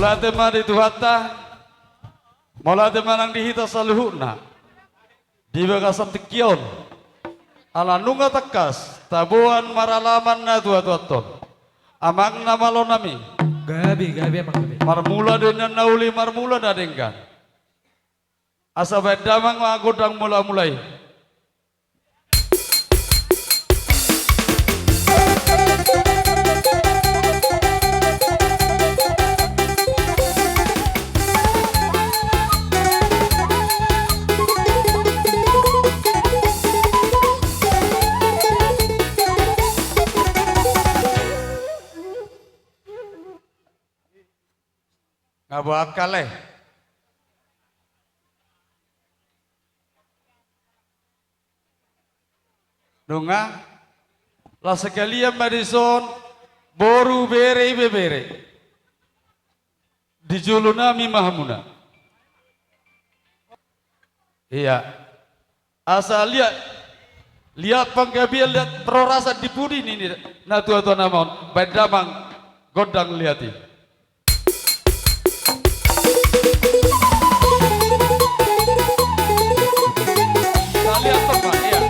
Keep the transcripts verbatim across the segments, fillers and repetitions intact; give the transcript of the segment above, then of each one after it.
Mauliate ma di Tuhanta, mauliate ma nang di hita saluhutna. Di bagasan tingki on, ala nunga tangkas taboan maralaman na tuatua on. Amang na malo nami. Gabe, gabe, amang, gabe. Marmula do inna na uli, marmula na denggan. Asa baen damang ma gondang mulamula i. Nga boha angka lae. Nunga, laos sekalian ma dison, boru, bere, ibebere. Di jolo nami ma hamuna. Ia. Asa liat, liat panggabean, liat perorasan di pudi ni, ni na tuatua nama on, baen damang gondang liat i. Liat pangga, ia.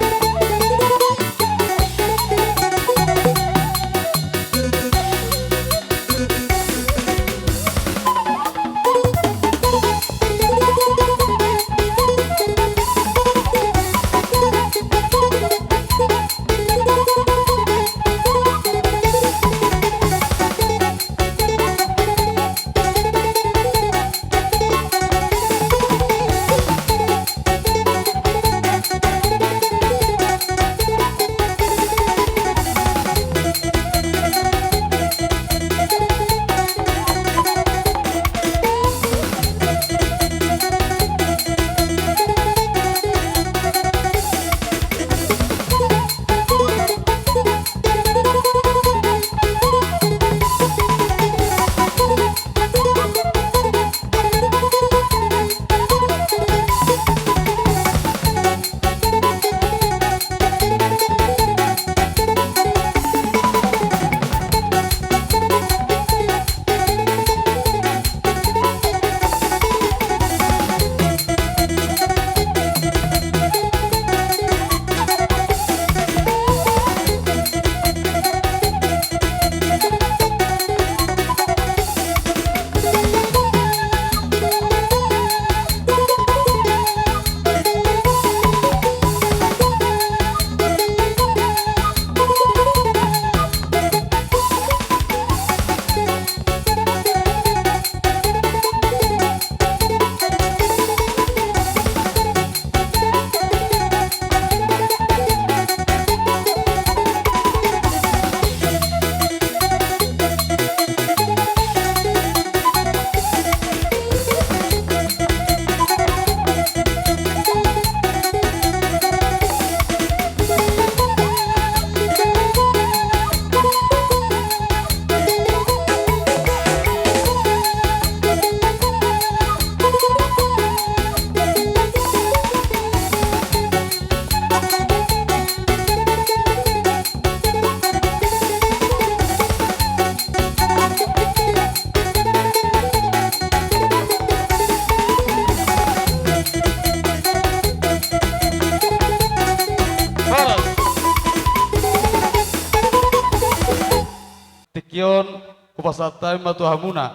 Tingki on, hupasahat hami ma tu hamuna.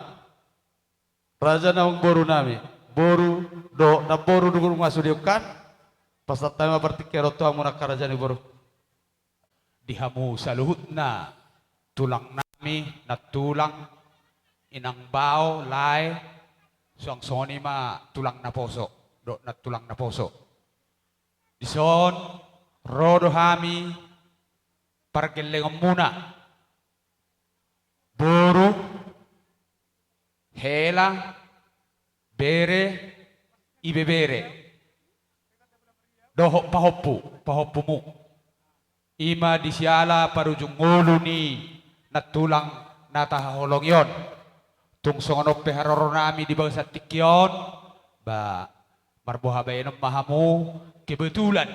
Raja ni amangboru nami, boru, dohot namboru, dung nunga sude ungkan, pasahat hami ma partingkian on tu hamu angka raja ni boru. Di hamu saluhutna, tulang nami, nantulang, inang bao, lae, suang songon i ma tulang naposo, dohot nantulang naposo. Dison, ro do hami, pargellengonmuna, boru, hela, bere, ibebere, dohot pahompu, pahompumu. I ma di siala parujung ngolu ni nantulang na tahaholongi on. Tung songon on pe haroro nami di bagasan tingki on, ba, marboha baenon ma hamu, kebetulan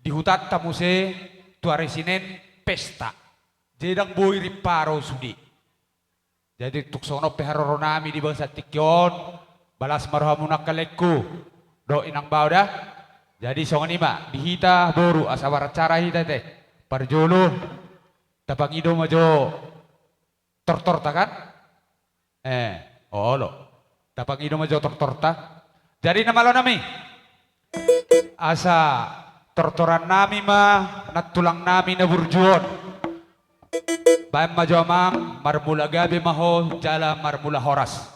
di hutanta muse tu ari Sinen pesta. Jadi ndang boi rimparo sude. Jadi tung songon on pe haroronami di bagasan tingki on, ba las ma rohamuna angka laengku dohot inang bao da. Jadi songon i ma di hita boru, asa maracara hita te. Parjolo, tapangido ma jo tortorta kan? Eh, olo. Tapangido ma jo tortorta. Jadi na malo nami, asa tortorannami ma nantulangnami na burju on. Baen ma jo amang, marmula gabe ma ho jala marmula horas.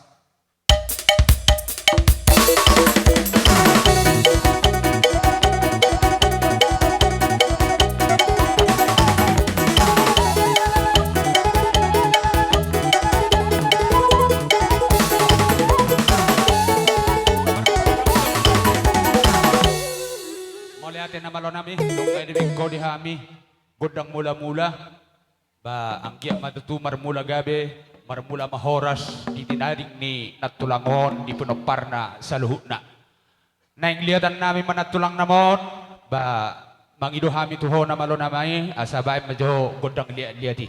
Mauliate na malo nami, nunga dibaen ho di hami gondang mulamula. Ba anggiat ma tutu marmula gabe, marmula ma horas di tinading ni nantulang on di pinomparna saluhutna. Naeng liatannami ma nantulangnami on, ba mangido hami tu ho na malo nami, asa baen ma jo gondang liatliat i.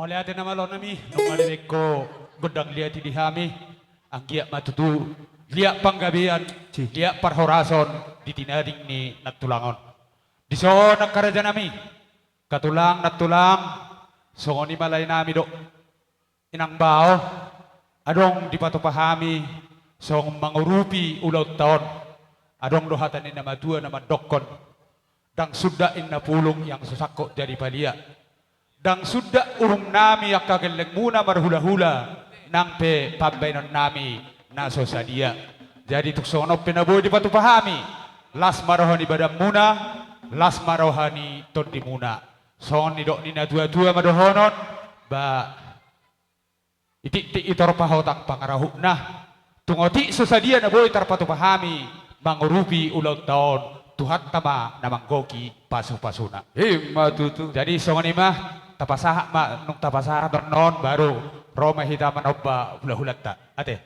Mauliate na malo nami, nunga dibaen ho gondang liat i di hami. Anggiat ma tutu liat panggabean, liat parhorason di tinading ni nantulang on. Dison angka raja nami, angka tulang, nantulang, songon i ma lae nami dohot inang bao, adong dipatupa hami songon mangurupi ulaonta on. Adong do hata ni na matua na mandokkon: Ndang sundat inna pulung, yang so sangkot jadi palia. Ndang sundat uhum nami angka gellengmuna marhulahula, nang pe pambaenon nami na so sadia. Jadi tung songon on pe na boi dipatupa hami, las ma roha ni badanmuna, las ma roha ni tondimuna. Songon nidok ni natuatua ma dohonon, ba, itiktik i torpa hotang pangarahutna. Tung otik so sadia na boi tarpatupa hami mangurupi ulaonta on, Tuhanta ma na manggohi pasupasuna. I ma tutu. Jadi songon i ma, tapasahat ma, nung tapasahat annon baru ro ma hita manomba hulahulanta. Ate.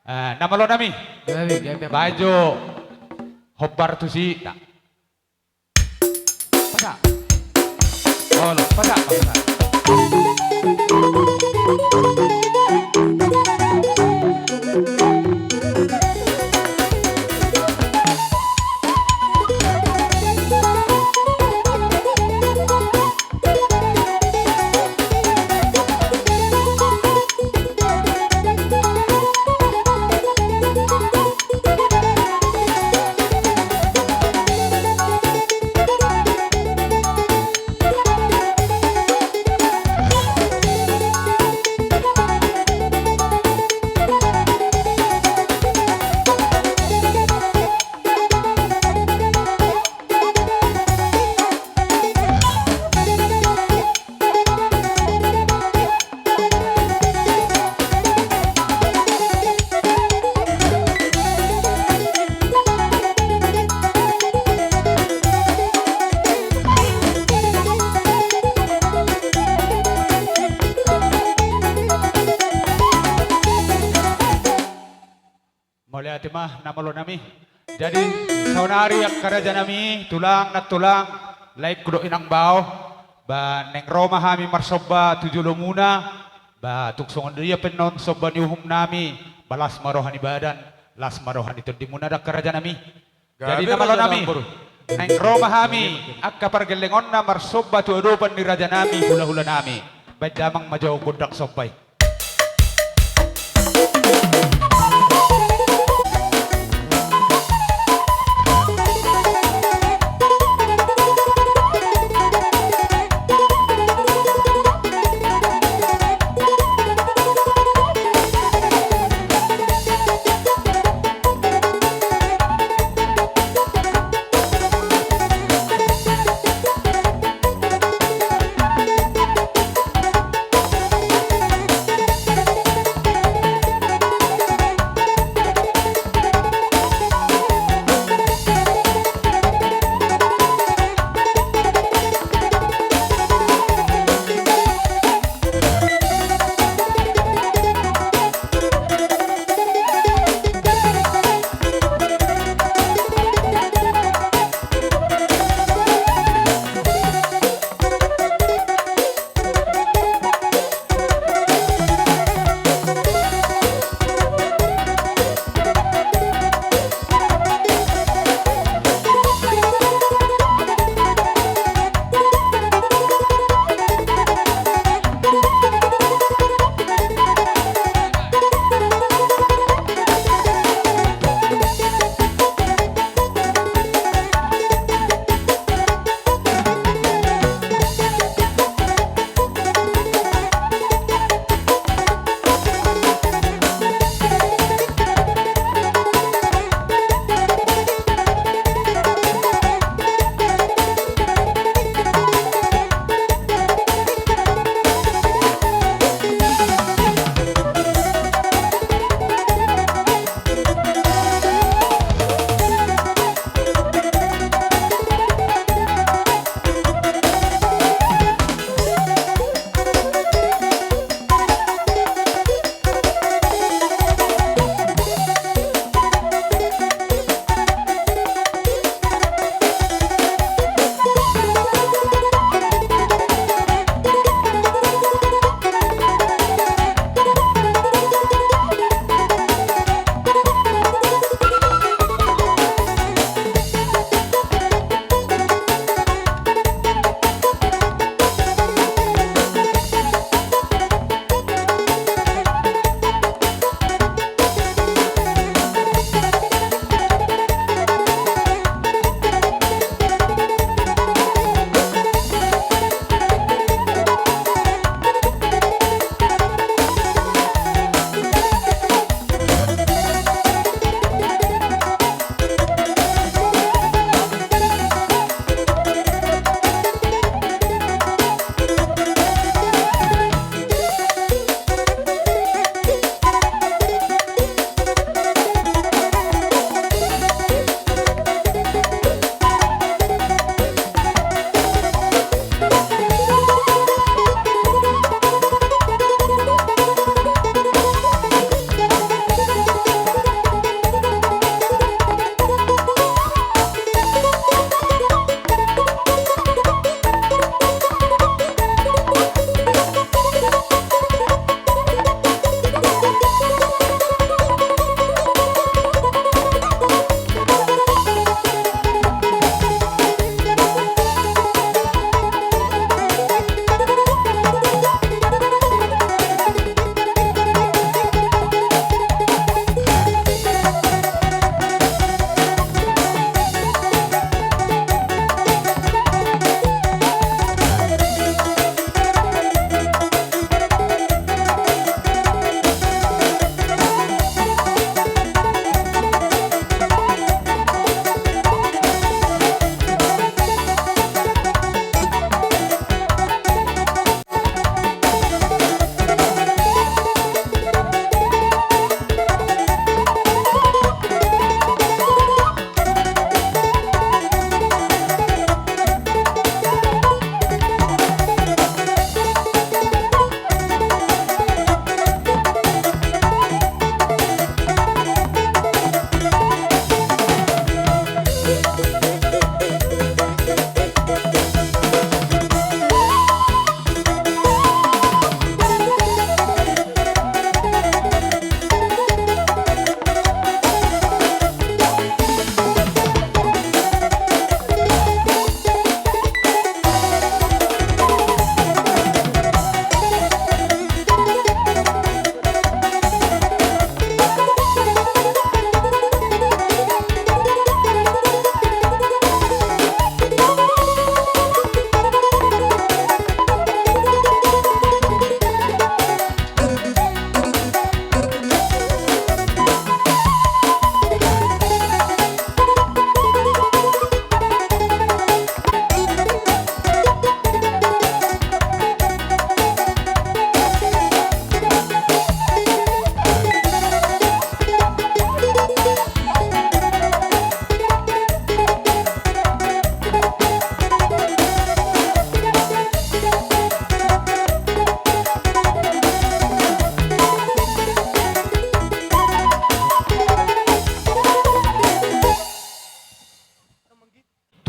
Eh, na malo nami. Baen jo hombar tusi. Nah. Pasahat. Olo, pasahat, pasahat. Mauliate ma na malo nami. Jadi, saonari angka raja nami, tulang nantulang, laengku dohot inang bao, ba naeng ro ma hami marsomba tu jolomuna, ba tung songon dia pe annon somba ni uhum nami, ba las ma roha ni badan, las ma roha ni tondimuna da angka raja nami. Jadi na malo nami, naeng ro ma hami angka pargellengonna marsomba tu adopan ni raja nami, hulahula nami. Baen damang ma jo gondang somba i.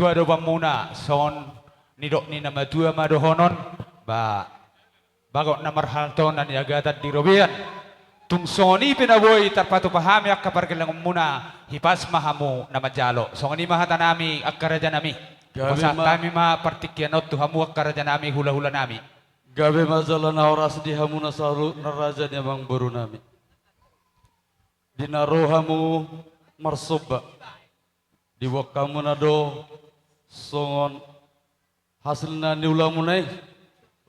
Padobanmuna, songon nidok ni na matua ma dohonon, ba, bagot na marhalto na niagatan di robean. Tung songon i pe na boi tarpatupa hami angka pargellengonmuna, hipas ma hamu na manjalo. Songon i ma hatanami angka rajanami. Gabe ma. Hupasahat hami ma partingkian on tu hamu angka rajanami, hulahulanami. Gabe ma jala na horas di hamuna saluhutna raja ni amangborunami. Di na ro hamu marsomba, diboan hamuna do songon hasil na niulamuna i,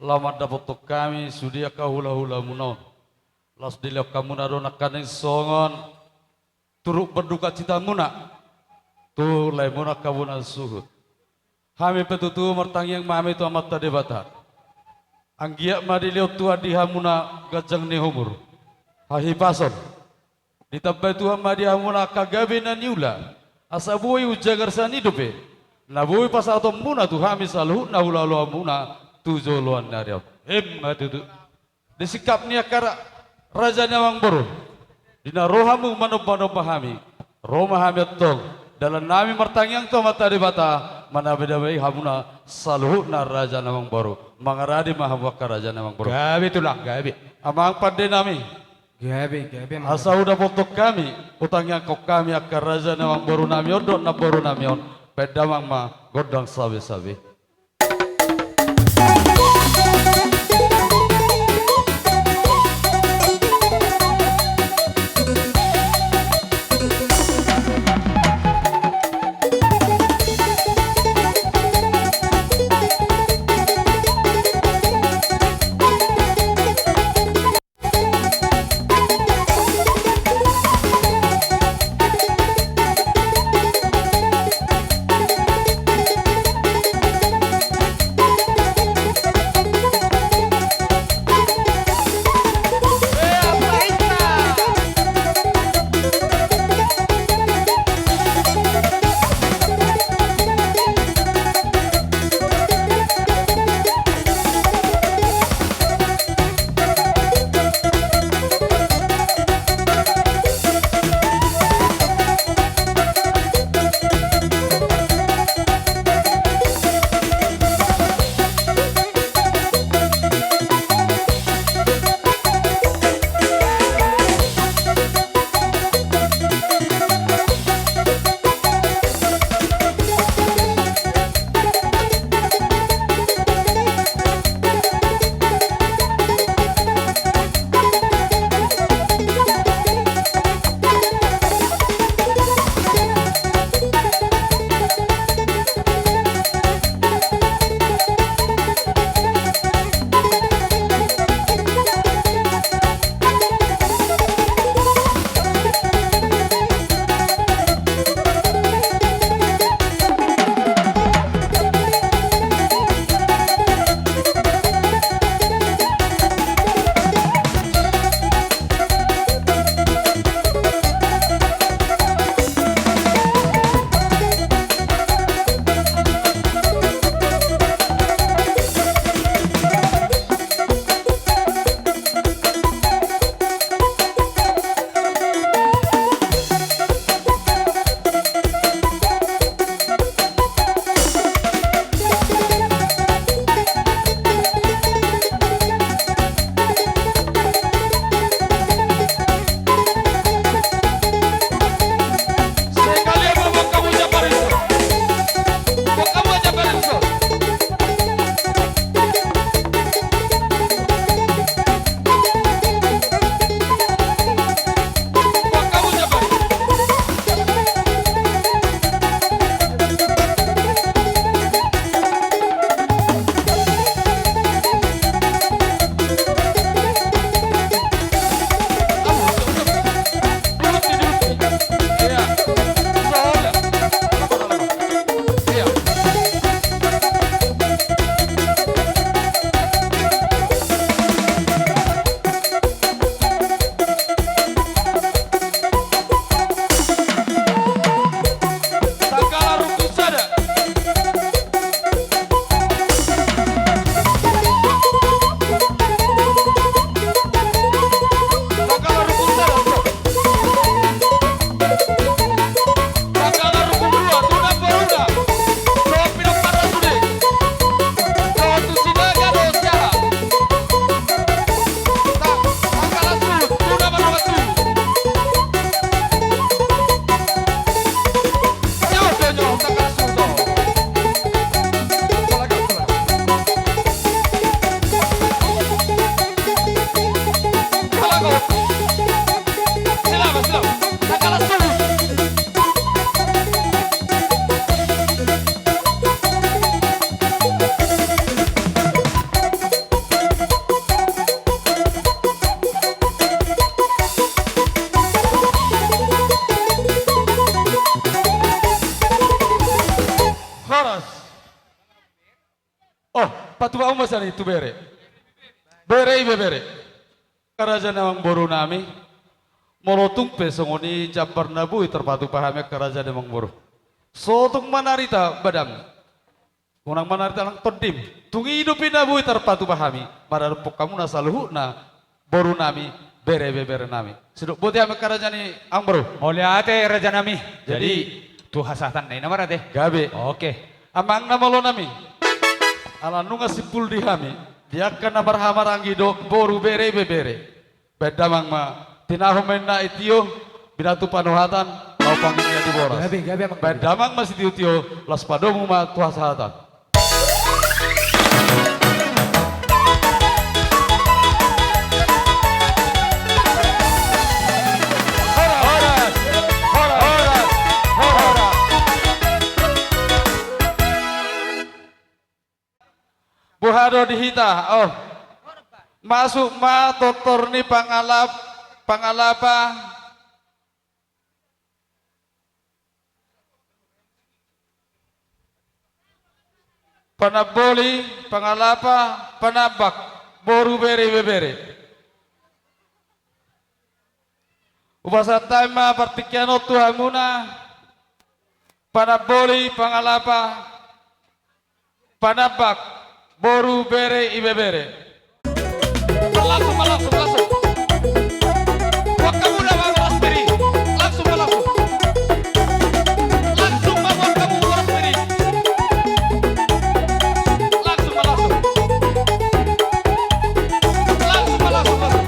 laho mandapothon hami sude angka hulahulamuna on. Laos dilehon hamuna do nangkaning songon turut berdukacitamuna tu laemuna angka bona suhut. Hami pe tutu martangiang ma hami tu Amanta Debata. Anggiat ma dilehon Tuhan di hamuna ganjang ni umur, hahipason. Ditambai Tuhan ma di hamuna angka gabe na niula, asa boi umjagar sian i dope na boi pasahatonmuna tu hami saluhutna hulahulamuna tu joloan ni ari on. Emma tutu. Di singkap ni angka ra-, raja ni amangboru, di na ro hamu manombanomba hami, ro ma hami antong, dalannami martangiang tu Amanta Debata manambainambai hamuna saluhutna raja ni amangboru. Mangarade ma hamu angka raja ni amangboru. Gabe tulang, gabe. Amang pandenami. Gabe, gabe, amang. Asa hudapothon hami, hutangiangkon hami angka raja ni amangborunami on dohot namborunami on. Bahen damang ma gondang sabesabe. Tani tu bere. Bere ibebere. Angka raja ni amangboru nami. Molo tung pe songon i jambar na boi tarpatupa hami angka raja ni amangboru. So tung manarita badam. Unang manarita nang tondim. Tung i dope na boi tarpatupa hami. Maradophon hamuna saluhutna boru nami, bere ibebere nami. Sidok boti hami angka raja ni amangboru. Mauliate raja nami. Jadi, jadi tu hasahatan na i nama rate. Gabe. Oke. Amang na malo nami. Ala nunga simpul di hami. Di angka na marhahamaranggi dohot boru bere ibebere. Baen damang ma, tinahu ma inna i tio, binatu panuhatan, laho pangingian di boras. Gabe, gabe, amang. Baen damang ma sitiotio, laos padomu ma tu hasahatan. Horas, horas, horas, horas. Boha do di hita, oh. Masuk ma tortor ni pangalap, pangalapa. Panamboli, pangalapa, panambak, boru bere ibebere. Hupasahat hami ma partingkian on tu hamuna, panamboli, pangalapa, panambak, boru bere ibebere. Langsung ma, langsung, langsung. Buat kamu udah mau beras diri. Langsung ma, langsung. Langsung ma, buat kamu beras diri. Langsung ma, langsung. Langsung ma, langsung, langsung.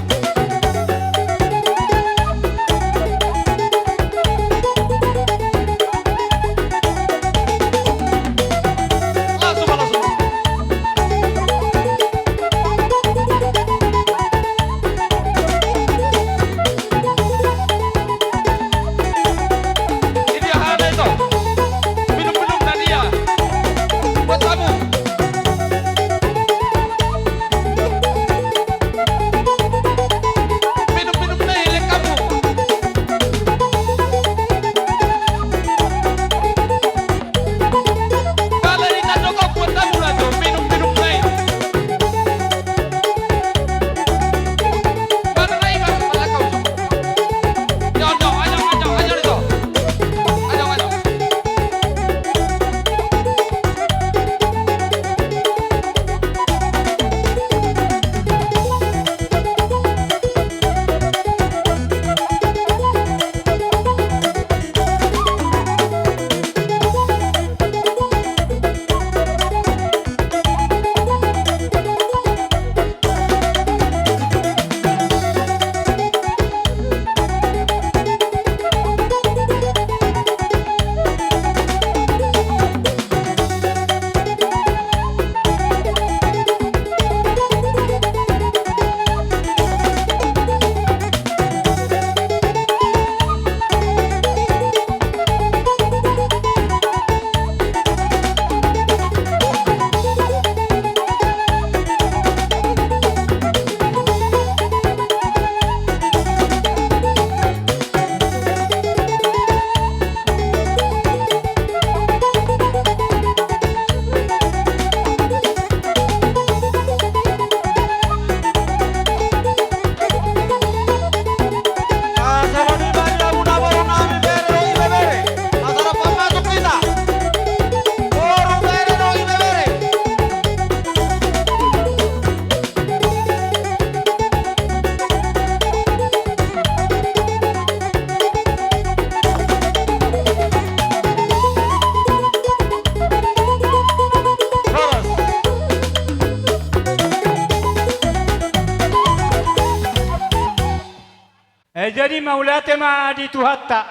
Eh, jadi mauliate ma di Tuhanta.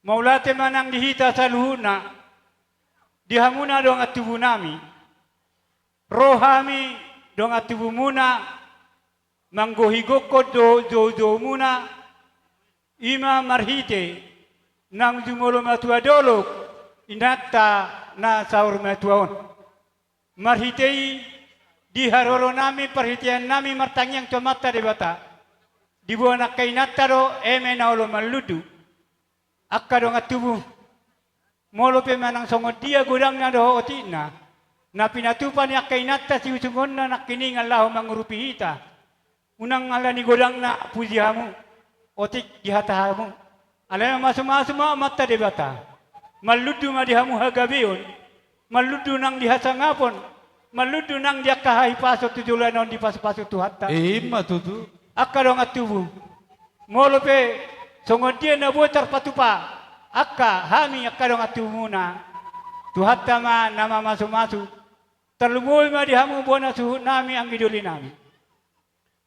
Mauliate ma nang di hita saluhutna. Di hamuna dongan tubu nami. Ro hami dongan tubumuna manggohi gokhon dohot joujoumuna, i ma marhite nang jumolo matua dolok inanta na saur matua on. Marhite i di haroronami, parhiteannami martangiang tu Amanta Debata, diboan angka inanta do eme na olo manlundu. Angka dongan tubu, molo pe manang songon dia godangna dohot otikna, Na pinatupa ni angka inanta siusungonna nangkiningan laho mangurupi hita. Unang ala ni godangna puji hamu, otik di hata hamu. Alai mamasumasu ma Amanta Debata. Manlundu ma di hamu hagabeon. Manlundu nang di hasangapon. Manlundu nang di angka hahipason tu joloan on dipasupasu Tuhanta. I ma tutu. Angka dongan tubu. Molo pe songon dia na boi tarpatupa angka hami angka dongan tubumuna, Tuhanta ma na mamasumasu. Tarlumobi ma di hamu bona suhutnami anggi dolinami.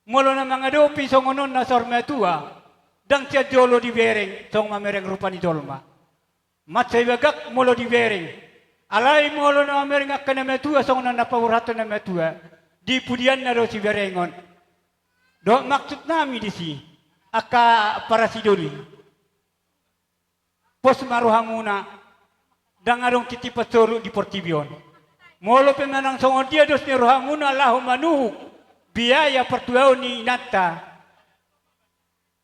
Molo na mangadopi songon on na saur matua, ndang sian jolo dibereng songon mamereng rupa ni jolma. Mansai bagak molo dibereng. Alai molo na mamereng angka na matua songon na paborhathon na matua, di pudianna do siberengon. Dohot maksudnami disi, angka parasidoli. Pos ma rohamuna, ndang adong titipan solu di portibi on. Molo pe manang songon dia dos ni rohamuna laho manuhuk biaya partuaon ni inanta,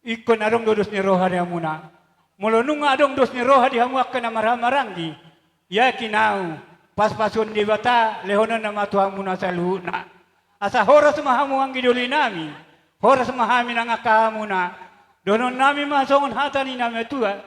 ingkon adong do dos ni roha di hamuna. Molo nunga adong dos ni roha di hamu angka na marhahamaranggi, yakin ahu, pasupasuon Debata lehononna ma tu hamuna saluhutna. Asa horas ma hamu anggi dolinami, horas ma hami nang angka hamuna. Dohononnami ma songon hata ni na matua: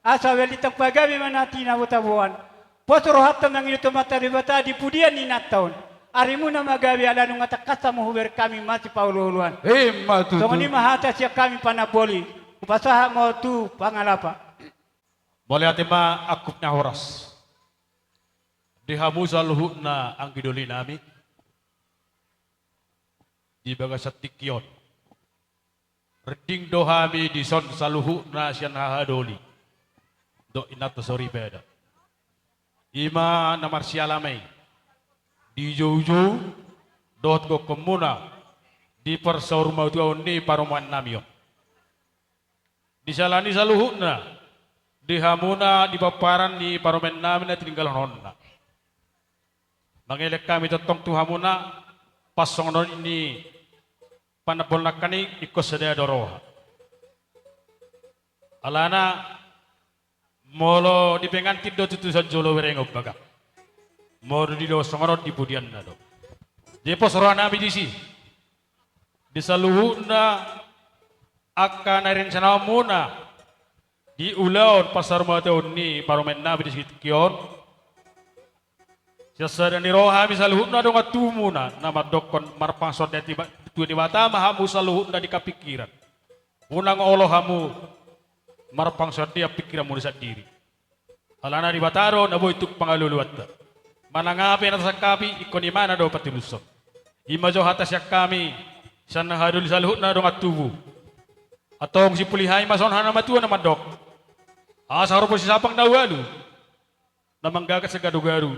Asa balintang pagabe ma na tinabo-taboan. Pos rohanta mangido tu Amanta Debata di pudian ni inanta on. Arimuna ma gabe ala nunga tangkas hamu hubereng hami masipaolo-oloan. I ma tutu. Songon i ma hata sian hami panamboli. Hupasahat ma on tu pangalapa. Mauliate ma angkup na horas. Di hamu saluhutna anggi dolinami, di bagasan tingki on, rinding do hami dison saluhutna sian hahadoli dohot inanta soripada. I ma na marsiala ma i di joujou dohot gokhonmuna di parsaurmatuaon ni parumaennami on. Di siala ni saluhutna, di hamuna di pomparan ni parumaennami na tininggalhononna, mangelek hami tongtong tu hamuna, pasongon on ni panambol nangkaning, ingkon sada do roha. Alana, molo di pengantin do tutu sian jolo berengon bagak. Molo di dos songon on di pudianna do. Jadi pos rohanami disi. Di saluhutna angka na nirencanaonmuna di ulaon parsaurmatuaon ni parumaennami di tingki on, sian sada ni roha hami saluhutna dongan tubumuna na mandokkon marpangasoman di Deba-, tu Debata ma hamu saluhutna di angka pingkiran. Unang olo hamu marpangasoman di angka pingkiranmuna sandiri. Alana Debata do na boi tuk pangalualuanta. Manang aha pe na tasangkapi, ingkon Ibana do patilushon. I ma jo hata sian hami, sian hahadoli saluhutna dongan tubu. Antong simpuli hami ma songon hata ni na matua na mandok: Asa harumpun sisapang na ualu, na manggagat sian gadugadu.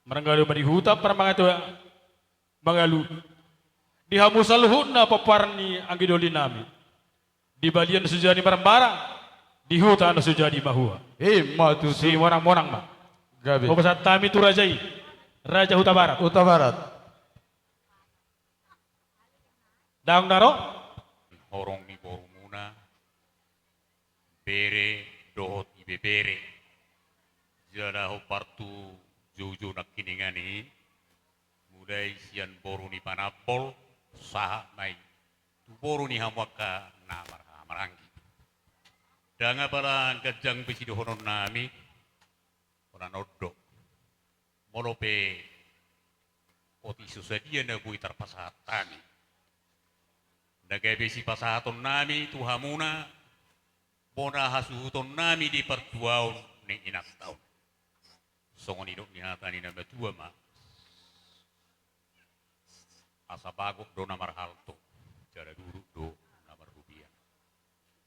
Marngalu ma di huta, parmangatua mangalu. Di hamu saluhutna pomparan ni anggi dolinami, di balian na so jadi marambara, di huta na so jadi mahua. I ma tutu. Simonang-monang ma. Gabe. Hupasahat hami tu raja i, Raja Hutabarat. Hutabarat. Ndang na ro? Horong ni borumuna, bere dohot ibebere. Jala hombar tu joujou nangkiningan i, mulai sian boru ni panambol, sahat ma i tu boru ni hamu angka na marhahamaranggi. Ndang apala ganjang be sidohononnami, holan on do. Molo pe otik so sadia na boi tarpasahat hami, na gabe sipasahatonnami tu hamuna bona hasuhutonnami di partuaon ni inanta on. Songon nidok ni hata ni na matua ma: Asa bagot do na marhalto, jala duruk do na marrupiah.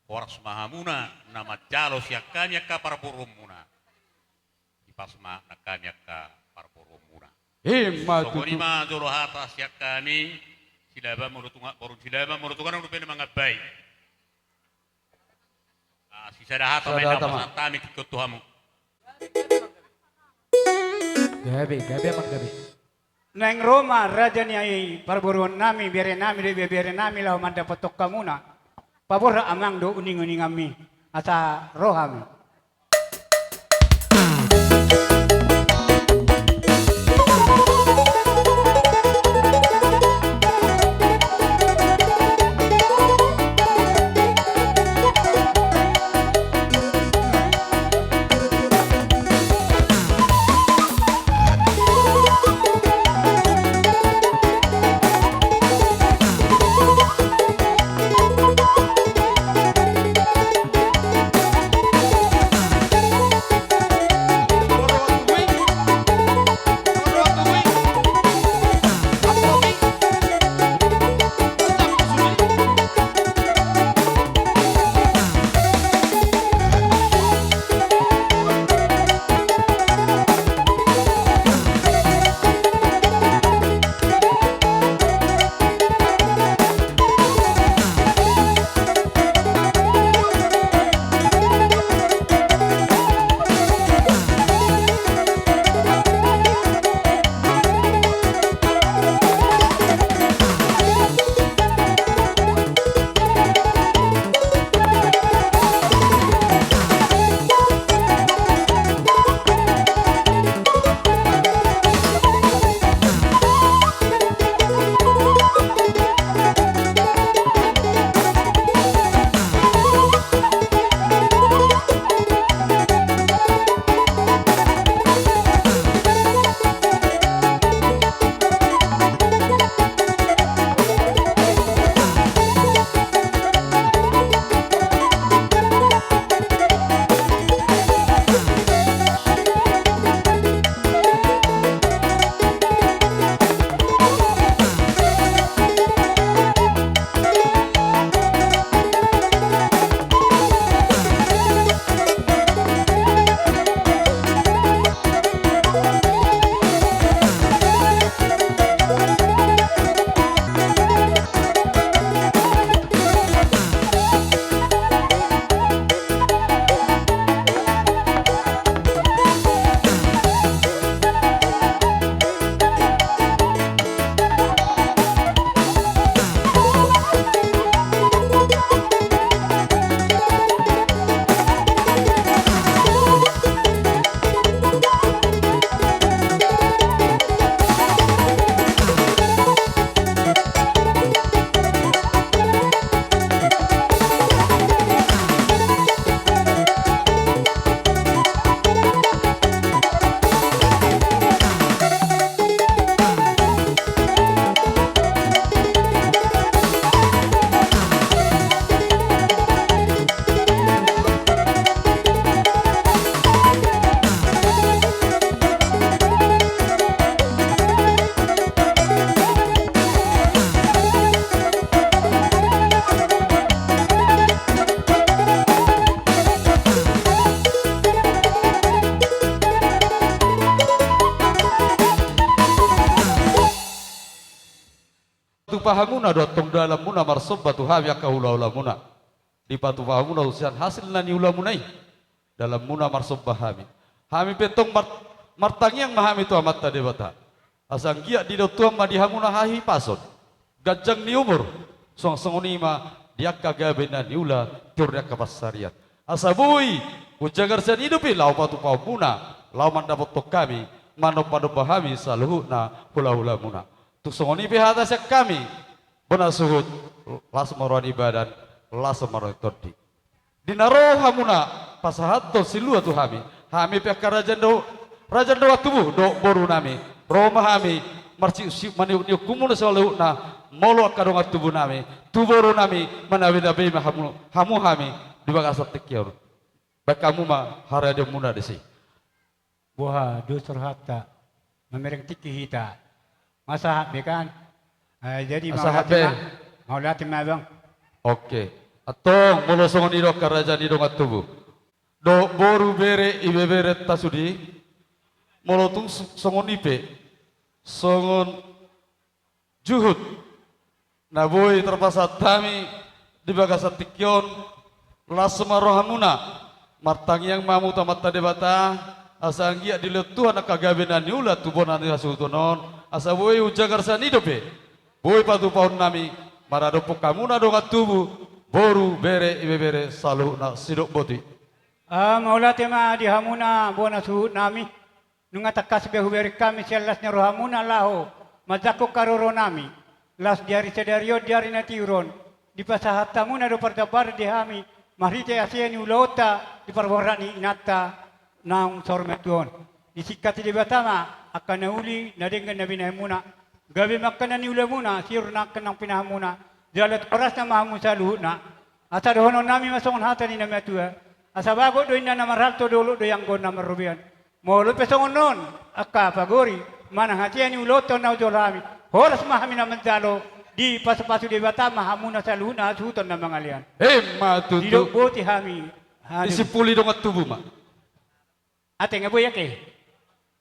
Horas ma hamuna na manjalo sian hami angka parboruonmuna. Hipas ma nang hami angka parboruonmuna. I ma tutu. Songon i ma jolo hata sian hami, Silaban molo tu nga-, boru ni Silaban molo tu ngana dope na mangambai. Ah, sisada hata ma i na pasahat hami tingki on tu hamu. Gabe, gabe amang gabe. Naeng ro ma raja ni parboruonnami, berenami dohot ibeberenami laho mandapothon hamuna. Paborhat amang dohot uninguninganmi, asa ro hami. Tupa hamuna do antong dalanmuna marsomba tu hami angka hulahulamuna. Dipatupa hamuna tu sian hasil na niulamuna i dalanmuna marsomba hami. Hami pe tong mar-, martangiang ma hami tu Amanta Debata, asa anggiat didok Tuhan ma di hamuna hahipason, ganjang ni umur, suang songon i ma di angka gabe na niula, tiur ni angka pansarian. Asa boi umjagar sian i dope laho patupahonmuna, laho mandapothon hami, manombanomba hami saluhutna hulahulamuna. Tung songon i pe hata sian hami, bona suhut, las ma roha ni badan, las ma roha ni tondi. Di na ro hamuna pasahathon silua tu hami, hami pe angka raja ni do-, raja ni dongan tubu dohot borunami, ro ma hami marsiuksiuk maniukniuk hamuna saluhutna, molo angka dongan tubunami, tu borunami, manabeinabei ma hamu, hamu hami di bagasan tingki on. Baen hamu ma haradeonmuna disi. Boha do surhatta, mamereng tingki hita. Masahat be kan? Eh, jadi masahat be. Mauliate ma, mauliate ma abang. Oke. Antong, molo songon i do angka raja ni dongan tubu dohot boru, bere, ibeberenta sude, molo tung s-, songon i pe, songon juhut na boi tarpasahat hami di bagasan tingki on, las ma rohamuna, martangiang ma hamu tu Amanta Debata, asa anggiat dilehon Tuhan angka gabe na niula tu bona ni hasuhuton on, asa boi umjagar sian i dope, boi patupahonnami, maradophon hamuna dongan tubu, boru, bere, ibebere, saluhutna sidok boti. Ah, mauliate ma di hamuna bona suhutnami. Nunga tangkas be hubereng hami sian las ni rohamuna laho manjangkon haroro nami. Laos di ari sadari on, di ari na tiur on, dipasahat hamuna do parjambaran di hami marhite hasea ni ulaonta di parborat ni inanta naung saur matua on. Disingkat Debata ma angka na uli na denggan na binahenmuna, gabe ma angka na niulamuna, sirur ma angka na pinahanmuna, jala tu horasna ma hamu saluhutna. Asa dohonon nami ma songon hata ni na matua: Asa bagot do inna na marhalto, dolok do i anggo na marrobean. Molo pe songon on, angka pagori, manang hasea ni ulaonta on na hujolo hami, horas ma hami na manjalo, dipasupasu Debata ma hamuna saluhutna hasuhuton na mangalean. Emma tutu. Didok boti hami. Aduh. Disimpuli dongan tubu ma. Ate, nga boi ate.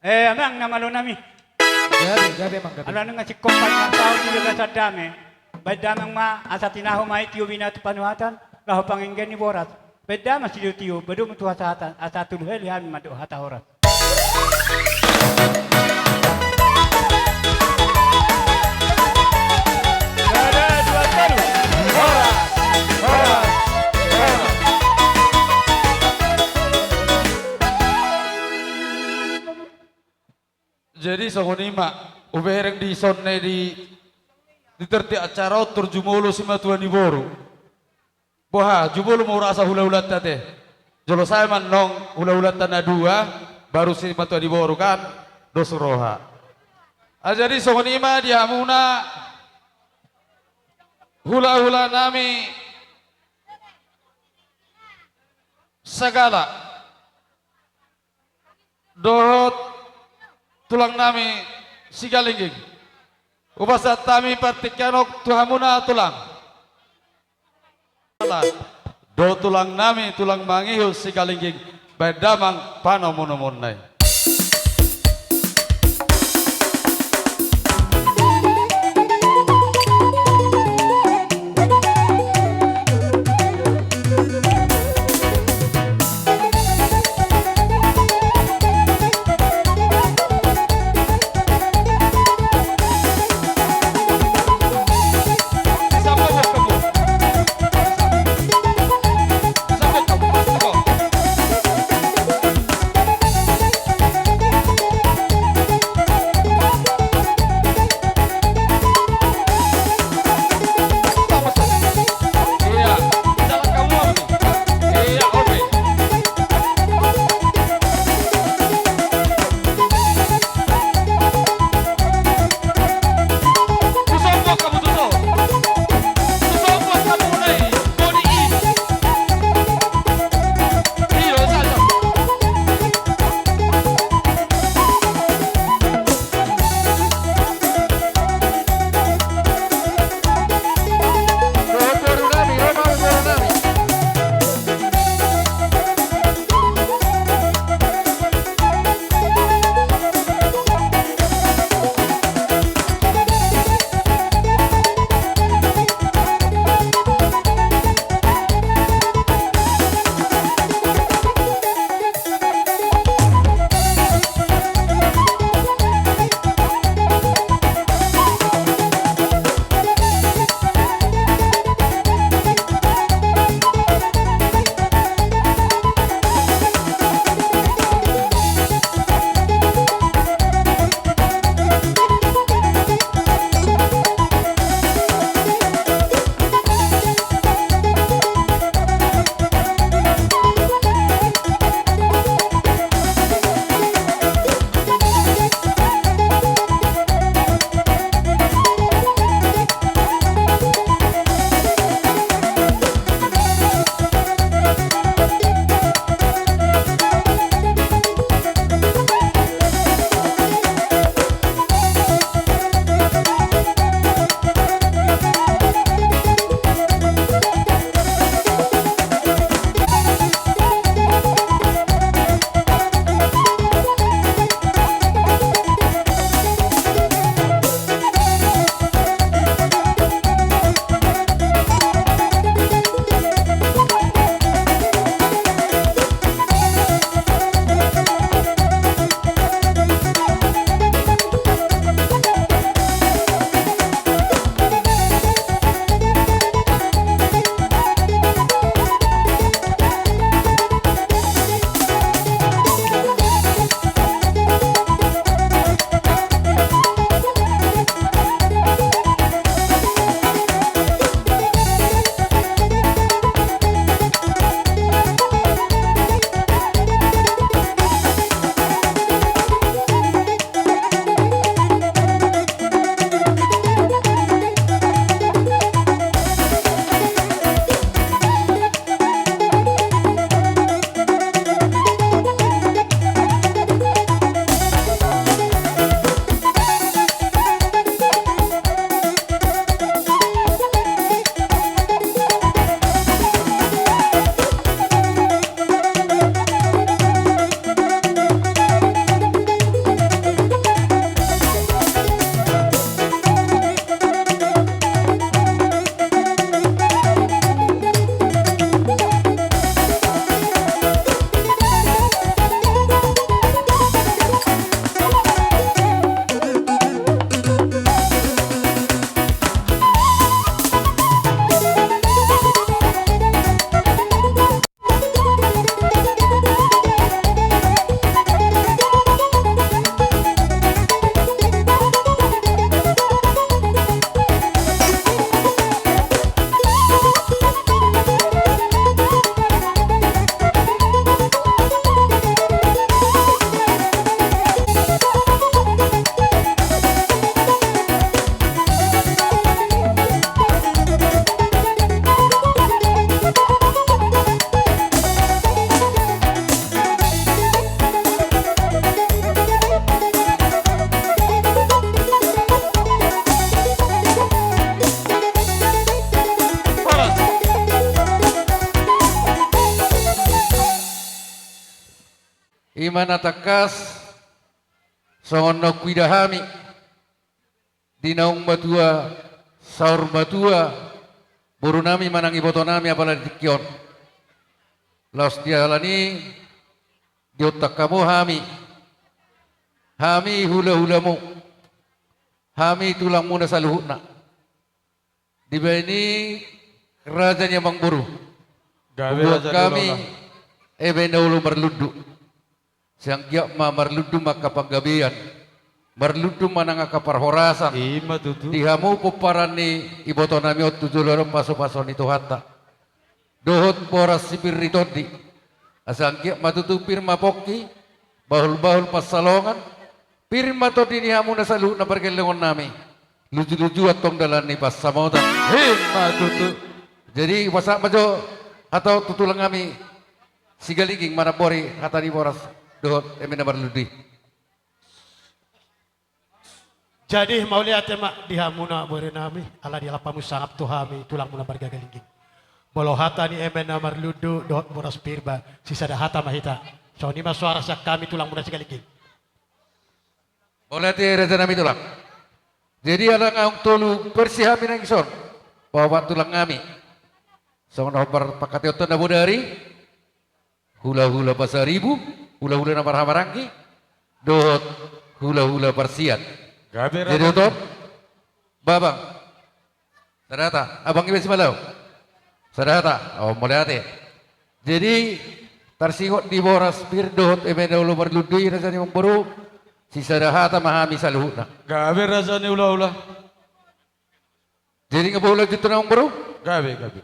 Eh, amang na malo nami. Gabe, gabe, amang, gabe. Ala nunga singkop paima taon di bagasan dame. Baen damang ma, asa tinahu ma i tiobina tu panuhatan, laho pangenggean ni boras. Baen damang sitiotio, baen do ma tu hasahatan, asa tolu hali hami mandok hata horas. Sada, dua, tolu. Horas, horas, horas. Jadi songon i ma, hubereng di son na i di, di tertib acara on tor jumolo simatua ni boru. Boha, jumolo ma hurasa hulahulanta ate. Jolo sae ma annon hulahulanta na dua, baru simatua ni boru kan, dos roha. Ah, jadi songon i ma di hamuna hulahula nami Sagala dohot tulang nami Sigalingging. Hupasahat hami partingkian on tu hamuna tulang. Dohot tulang nami, tulang mangihut Sigalingging, baen damang panomunomuna i. I ma na tangkas songon na huida hami di naung matua, saur matua, boru nami manang iboto nami apala di tingki on. Laos di ala ni i diontang hamu hami, hami hula-hulamu, hami tulangmuna saluhutna. Dibahen i raja ni amangboru, gabe hubuat raja ni hami hula-hula, eme na olo marlundu. Sai anggiat ma marlundu ma angka panggabean, marlundu ma nang angka parhorasan. I ma tutu. Di hamu pomparan ni iboto nami on tu joloan on, pasu-pasu ni Tuhanta. Dohot boras sipir ni tondi. Asa anggiat ma tutu pir ma pongki, bahul-bahul pansalongan, pir ma tondi ni hamuna saluhutna pargellengon nami. Luju-luju antong dalan ni pansamotan. I ma tutu. Jadi, pasahat ma jo hata on tu tulang nami Sigalingging, manambori hata ni boras dohot eme na marlundu i. Jadi, mauliate ma di hamuna bere nami, ala dialap hamu sangap tu hami tulangmuna marga Galingging. Molo hata ni eme na marlundu dohot boras pir ba, sisada hata ma hita. Songon i ma soara sian hami tulangmuna Sigalingging. Mauliate raja nami tulang. Jadi ala naung tolu versi hami nangkin, paopat tulang nami. Songon na hombar pangkataion na bodari, hula-hula Pasaribu, hula-hula na marhahamaranggi, dohot hula-hula parsiat. Gabe. Jadi raja. Dohot on, Babang. Sada hata, Abang iba Simalaho. Sada hata, o, mauliate. Jadi, tarsingot di boras pir dohot eme na olo marlundu i raja ni amangboru, sisada hata ma hami saluhutna. Gabe raja ni hula-hula. Jadi, nga boi lanjut tu na amangboru? Gabe, gabe.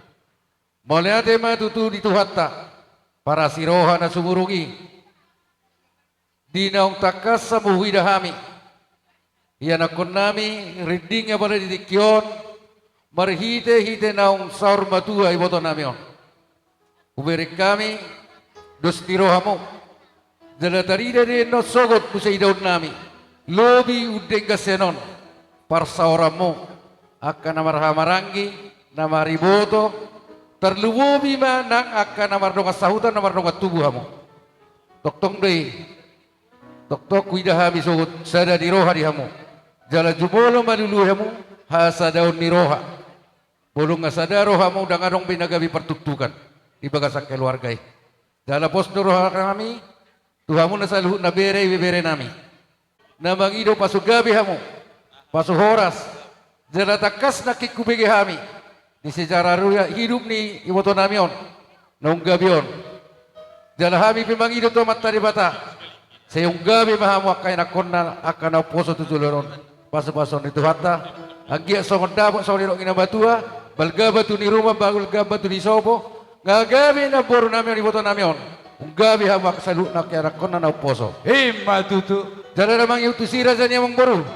Mauliate ma tutu di Tuhanta, parasi roha na sumurung i. Di naung tangkas hamu huida hami, ianakkon nami rinding apala di tingki on, marhite-hite naung saur matua iboto nami on. Hubereng hami dos ni rohamu, jala tarida do annon sogot muse idaon nami, lobi undenggan sian on, parsaoranmu, angka na marhahamaranggi, na mariboto, tarlumobi ma nang angka na mardongan sahuta, na mardongan tubu hamu. Tongtong do i. Tongtong huida hami sogot sada ni roha di hamu. Jala jumolo malului hamu hasadaon ni roha. Molo nga sada rohamu, ndang adong be na gabe partuktukan di bagasan keluarga i. Jala pos do roha nami tu hamuna saluhutna bere, ibebere nami. Na mangido pasu gabe hamu, pasu horas, jala tangkas nangkin hubege hami di sejarah ruya hidup ni iboto nami on naung gabe on. Jala hami pe mangido tu Amanta Debata, sai gabe ma hamu angka ianakkonna, angka na umposo tu joloan on, pasu-pasu ni Tuhanta. Anggiat songon dapot songon nidok ni na matua, balga batu ni ruma, balga batu ni sopo, nga gabe namboru nami on, iboto nami on, gabe hamu angka saluhutna angka ianakkonna na umposo. I ma tutu. Jala na mangihut tusi raja ni amangboru,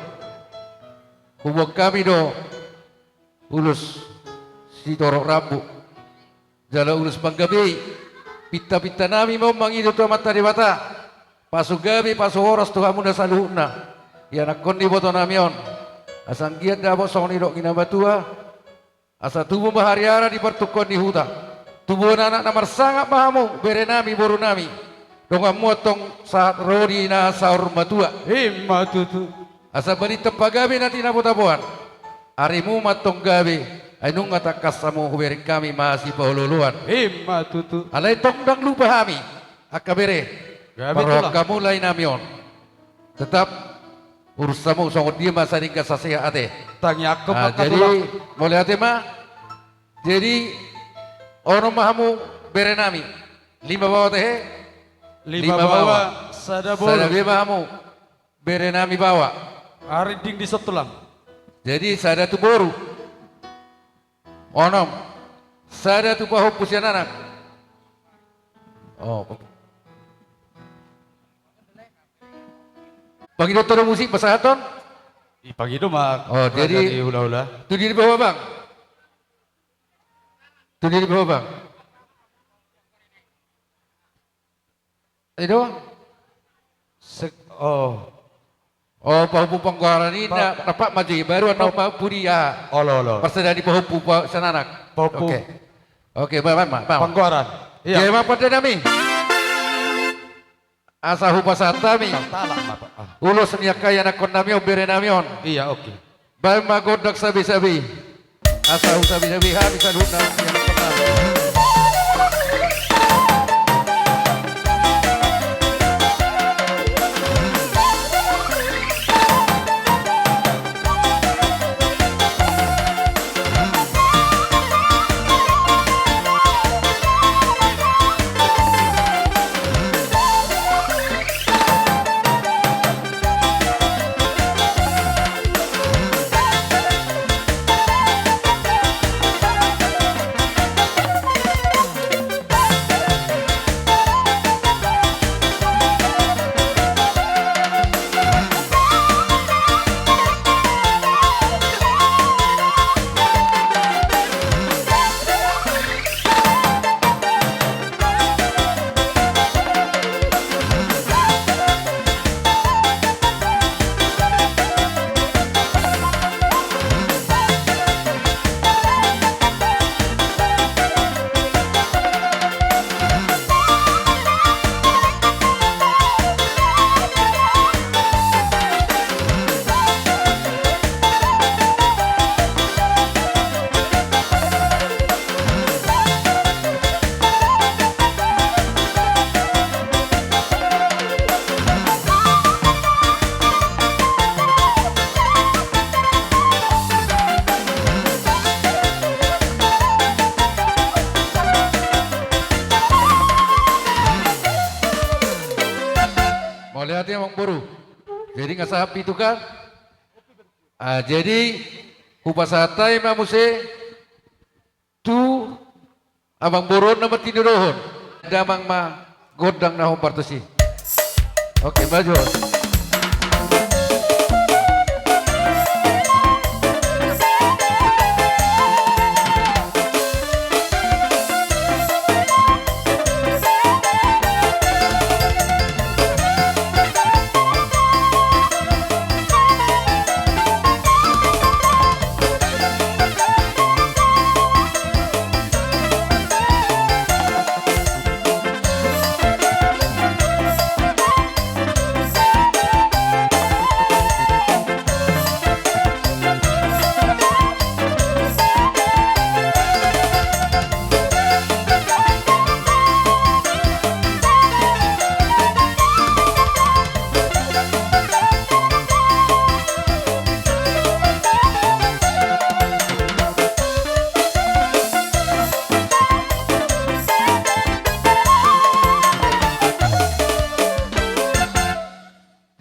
huboan hami do ulos sitorop rambu jala ulos panggabe i. Pinta-pinta nami ma on mangido tu Amanta Debata, pasu gabe, pasu horas tu hamuna saluhutna ianakkon ni iboto nami on. Asa anggiat dapot songon nidok ni na matua, asa tubu ma hariara di partungkoan ni huta. Tubuan anak na marsangap ma hamu, bere nami, boru nami. Donganmu antong sahat ro di na saur matua. I ma tutu. Asa balintang pagabe na tinabo-taboan. Arimu ma antong gabe, ai nunga tangkas hamu hubereng hami masipaolo-oloan. I ma tutu. Alai tong ndang lupa hami, angka bere. Gabe tulang. Parrohahon hamu lae nami on. Tetap urus hamu songon dia ma sadenggan sasehat ate. Tangiangkon ma angka tulang. Ah, jadi, mauliate ma. Jadi, onom ma hamu bere nami. Lima baoa tehe? Lima baoa, sada boru. Sada be ma hamu bere nami baoa. Rinding dison tulang. Jadi, sada tu boru. Onom. Sada tu pahompu sian anak. Oh. Pangidohon do musik pasahathon? Ipangido ma. Oh, raja jadi ni hula-hula. Tu dia dibahen, Bang. Tu dia dibahen, Bang. Ido? Sek-, oh. Oh, pahompu panggoaran i. Pa-, na, na pat maji, baru annon pa-, ma pudi, ah. Olo, olo. Parsada ni pahompu pa-, sian anak. Pahompu. Oke. Oke, Bang, Bang, Bang. Panggoaran. Iya. Dia ma pande nami. Asa hupasahat hami. Ulos ni angka ianakkonnami on, berenami on. Iya, oke. Baen ma gondang sabe-sabe. Asa husabe-sabe hami saluhutna. Mauliate amangboru. Jadi nga sahat pitu kan? Ah, jadi hupasahat hami ma muse tu amangboru on na martinodohon. Damang ma gondang na hombar tusi. Oke, maju.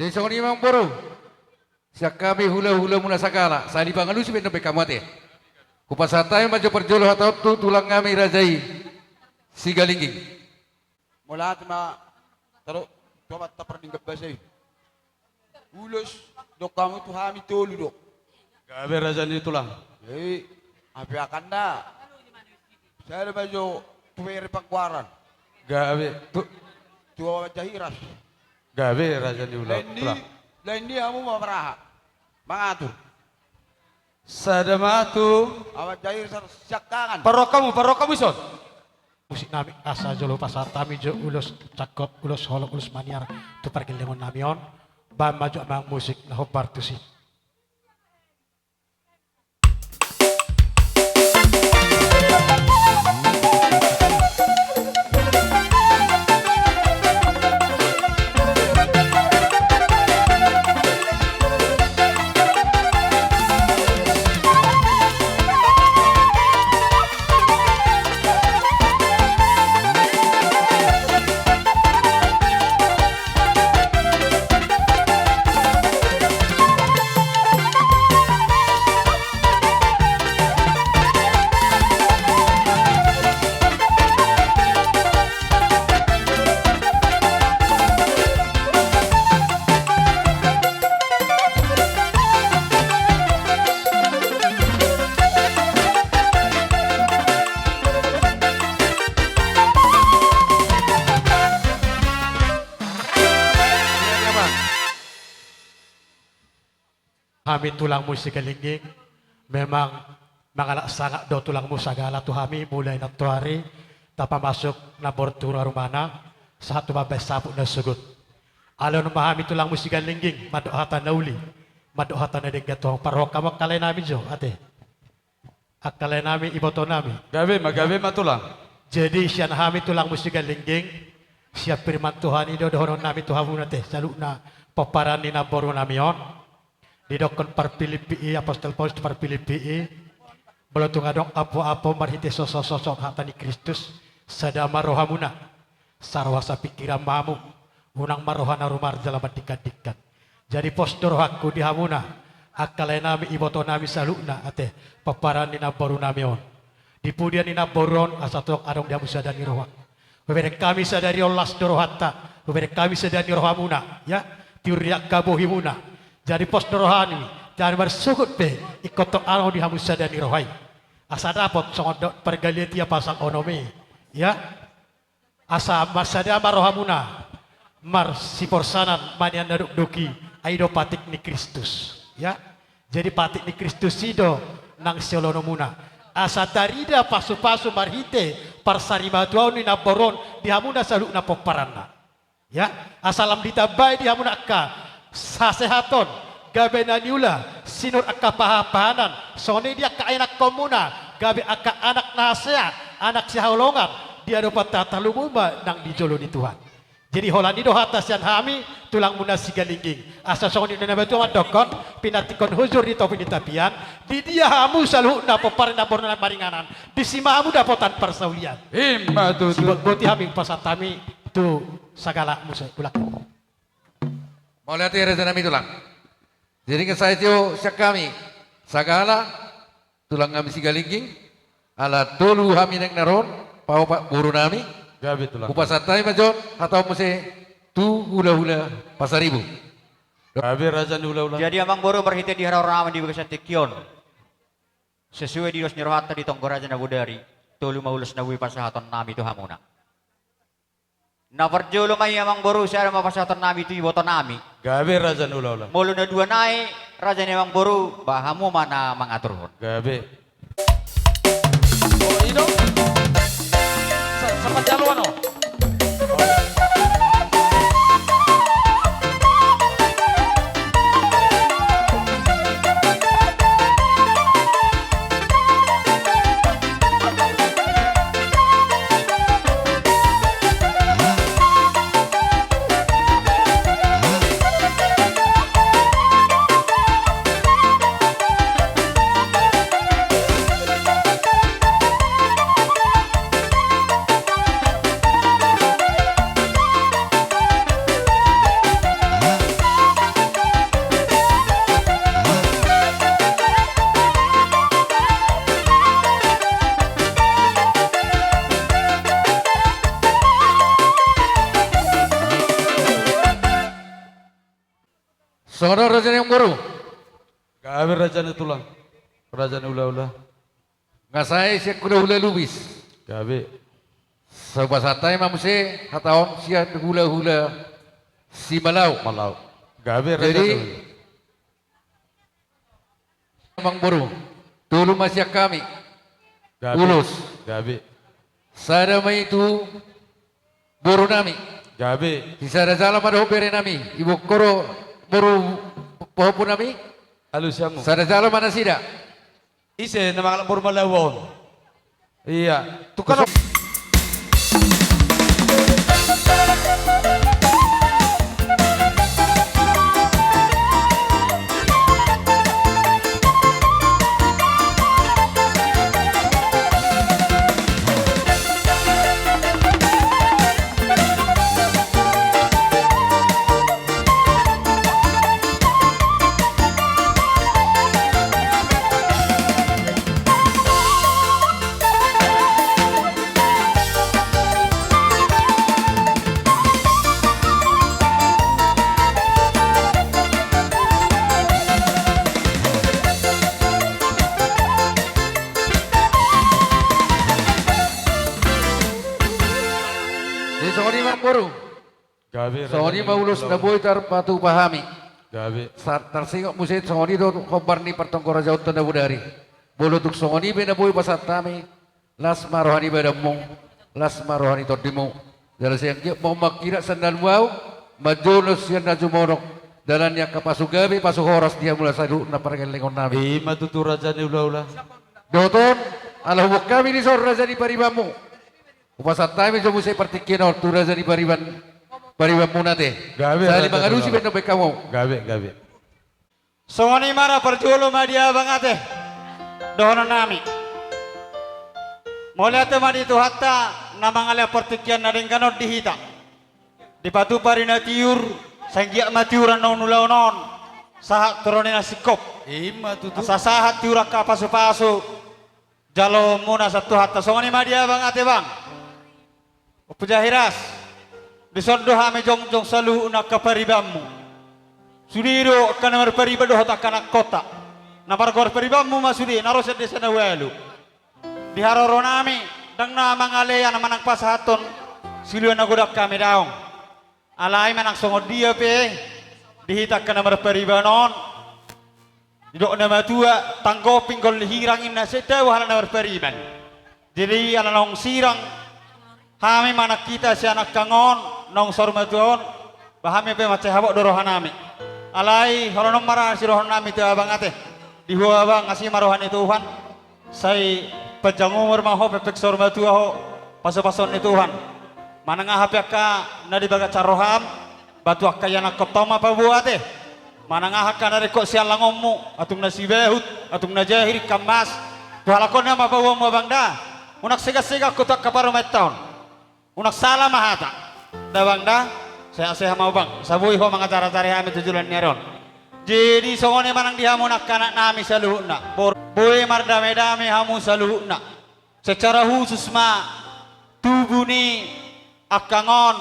Jadi songon i ma amangboru. Sian hami hula-hula muna sagala, sahali pangalusi baen dope hamu ate. Hupasahat hami ma jo parjolo hata on tu tulang hami raja i Sigalingging. Mauliate ma taro tu amanta pardenggan basa i. Ulos, dok hamu tu hami tolu do. Gabe raja ni tulang. Jadi, ape akan da. Sada ma jo tu bere panggoaran. Gabe tu. Tu Awan Jahiras. Gabe raja ni ula. Lain di, tulang. Lain di hamu ma maraha. Mangatur. Sada ma tu. Awan Jahiras siangkangan. Parrohamu, parrohamu ison. Musik nami asa jolo pasahat hami jo ulos cakep, ulos holong, ulos maniar tu pargellengon nami on. Baen ma jo amang musik na hombar tusi. Hami tulangmu Sigalingging, memang mangalap sangap do tulangmu sagala tu hami, mulai nantoari tapamasuk na borhat tu rumana, sahat tu mambaen saput na sogot. Alehon ma hami tulangmu Sigalingging, mandok hata na uli, mandok hata na denggan tu hamu, parrohahon hamu angka lae nami jo, ate. Angka lae nami, iboto nami. Gabe ma, gabe ma tulang. Jadi sian hami tulangmu Sigalingging, sian firman Tuhan i do dohonon nami tu hamuna ate, saluhutna pomparan ni namboru nami on. Didokkon parpilippi i, apostel Paulus tu parpilippi i, molo tung adong apoapo marhite sosososon hata ni Kristus, sada ma rohamuna, saroha sapingkiran ma hamu, unang ma roha na rumarja laho mandingkandingkan. Jadi pos do rohangku di hamuna, angka lae nami, iboto nami saluhutna ate, pomparan ni namboru nami on. Di pudian ni namboru on asa tong adong di hamu sada ni roha. Hubereng hami sadari on las do rohanta, hubereng hami sada ni rohamuna, ya, tiur di angka bohimuna. Jadi pos do rohami, jadi marsogot pe ingkon tong adong di hamu sada ni roha i. Asa dapot songon dok pargaliatia pasal onom i, ya. Asa marsada ma rohamuna, marsiporsanan manian na dokdok i, ai do patik ni Kristus, ya. Jadi patik ni Kristus i do nang siolonomuna. Asa tarida pasupasu marhite parsarimatuaon ni namboru on di hamuna saluhutna pomparanna. Ya, asa lam ditambai di hamuna angka hasehaton, gabe na niula, sinur angka pahanpahanan, songon i di angka ianakhonmuna, gabe angka anak na hasea, anak sihaholongan, di adopan Tuhanta, lumobi ma nang di jolo ni Tuhan. Jadi holan i do hata sian hami, tulangmuna Sigalingging. Asa songon i do na matua mandokkon, pinantikhon hujur di topi ni tapian, di dia hamu saluhutna pomparan ni namboru na maringanan, disi ma hamu dapotan parsaulian. I ma tutu. Sibotboti hami, pasahat hami tu Sagala muse, tulang. Mauliate raja nami tulang. Jadi nga sae tio sian hami Sagala, tulang nami Sigalingging, ala tolu hami naeng na ro on, paopat boru nami. Gabe tulang. Hupasahat hami ma jo on, hata on muse tu hulahula Pasaribu. Gabe raja ni hulahula. Jadi amang boru, marhite di haroro nami di bagasan tingki on, sesuai di ulos ni rohanta di tonggo raja na bodari, tolu ma ulos na boi pasahaton nami tu hamuna. Na parjolo ma i amang boru, sada ma pasahaton nami tu iboto nami. Gabe raja ni hulahula. Molo na dua nai raja ni amang boru, ba hamu ma na mangaturhon. Gabe. O, i do. Sa-, sapat jalo ano. Songon on raja ni amang boru. Gabe raja ni tulang. Raja ni hulahula. Nga sae sian hulahula Lubis. Gabe. Hupasahat hami ma muse hata on sian hulahula Simalau. Malau. Gabe raja ni hulahula. Jadi amang boru, tolu ma sian hami. Gabe. Ulos. Gabe. Sada ma i tu boru nami. Gabe. Sisada jala ma dohot bere nami, ibongko do boru pahompu nami. Alusi hamu. Sada jala ma nasida. Ise na mangalap boru Malau on? Ia. Tukang. Jadi songon i ma amang boru. Gabe, songon i ma ulos na boi tarpatupa hami. Gabe. Sa-, tarsingot muse songon i do hombar ni partonggo rajaonta na bodari. Molo tung songon i pe na boi pasahat hami, las ma roha ni badanmu, las ma roha ni tondimu. Jala sai anggiat ma mangkirap sandalmu ahu, Manjolo sian na jumodok, dalan ni angka pasu gabe, pasu horas di hamuna saluhutna pargellengon nami. I ma tutu raja ni hulahula. Dohot on, ala huboan hami dison raja ni paribanmu. Hupasahat hami jo muse partingkian on tu raja ni pariban, paribanmuna ate. Gabe, sahali raja ni hulahula. Mangalusi baen dope hamu. Gabe, gabe. Songon i ma ra parjolo ma di abang ate. Dohonon nami. Mauliate ma di Tuhanta na mangalehon partingkian na denggan on di hita. Dipatupa ari na tiur, sai anggiat ma tiur annon ulaon on. Sahat tu ro ni na singkop. I ma tutu. Asa sahat tiur angka pasupasu. Jaloonmuna sian Tuhanta, songon i ma di abang ate bang. Ompu Jahiras, dison do hami jongjong saluhutna angka paribanmu. Sude do angka na marpariban dohot angka anakkonta. Na margoar paribanmu ma sude, na ro sian desa na ualu. Di haroro nami, ndang na mangalea na manang pasahathon, siluan na godang hami daong. Alai manang songon dia pe, di hita angka na marpariban on, didok na matua, tanggo pinggol ni hirang inna sai tabo halak na marpariban. Jadi ala naung sirang hami manang hita sian angka on, naung saur matua on, ba hami pe mansai habot do roha nami. Alai, holan on ma ra sidohonon nami tu abang ate. Di ho abang, asi ma roha ni Tuhan. Sai panjang umur ma ho, pepek saur matua ho, pasupasuon ni Tuhan. Manang aha pe angka na di bagasan roham, ba tu angka ianakhonta on ma paboa ate. Manang aha angka na ringkot sian langonmu, atung na sibahut, atung na jahir, ikan mas. Tu halak on ma paboaonmu abang da. Unang segan-segan ho tu angka parumaenta on. Unang sala ma hata. Da bang da, sehat-sehat ma ho bang. Asa boi ho mangajar-ajari hami tu joloan ni ari on. Jadi songon i manang di hamu angka anak nami saluhutna. Bor-, boi mardame-dame hamu saluhutna. Secara khusus ma tubu ni angka on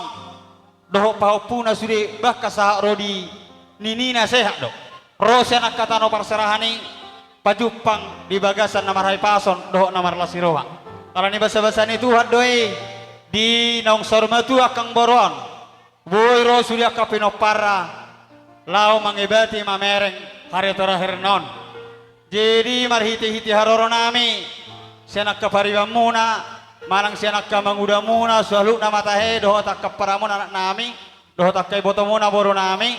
dohot pahompuna sude, bahkan sahat ro di ninina sehat do. Ro sian angka tano parserahan i, pajumpang di bagasan na marhahipason dohot na marlas ni roha. Ala ni basa-basa ni Tuhan do i, di naung saur matua angka boru on, boi ro sude angka pinomparna laho mangebati mamereng hari terakhirna on. Jadi marhite-hite haroro nami sian angka paribanmuna, manang sian angka mangudamuna, saluhutna ma tahe, dohot angka paramuna anak nami, dohot angka ibotomuna boru nami,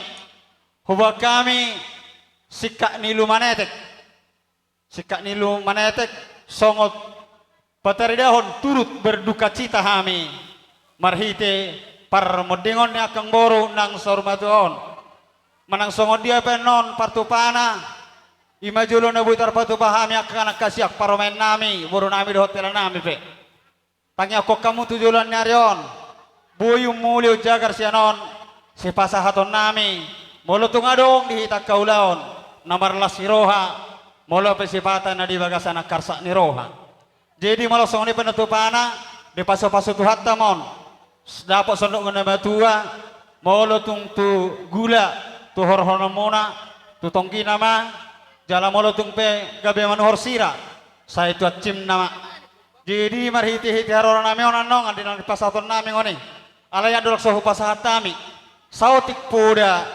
huboan hami singkat ni lumanetek. Singkat ni lumanetek, songon pataridahon turut berdukacita hami marhite parmondingon ni angka boru naung saur matua on. Manang songon dia pe annon partupana, i ma jolo na boi tarpatupa hami angka na angka siak parumaen nami, boru nami dohot hela nami pe. Tangiangkon hamu tu joloan ni ari on, boi ummuli umjagar sian on sipasahaton nami, molo tung adong di hita angka ulaon na marlas ni roha, molo pe sipata na di bagasan angka arsak ni roha. Jadi molo songon i panutupana, dipasu-pasu Tuhanta ma on, dapot sondok ni na matua, molo tung tu gula, tu horhononmuna, tu tonggina ma, jala molo tung pe gabe manuhor sira, sai tu ansimna ma. Jadi marhite-hite haroro nami on annon, andi na dipasahaton nami on i. Alai andorang so hupasahat hami, saotik poda,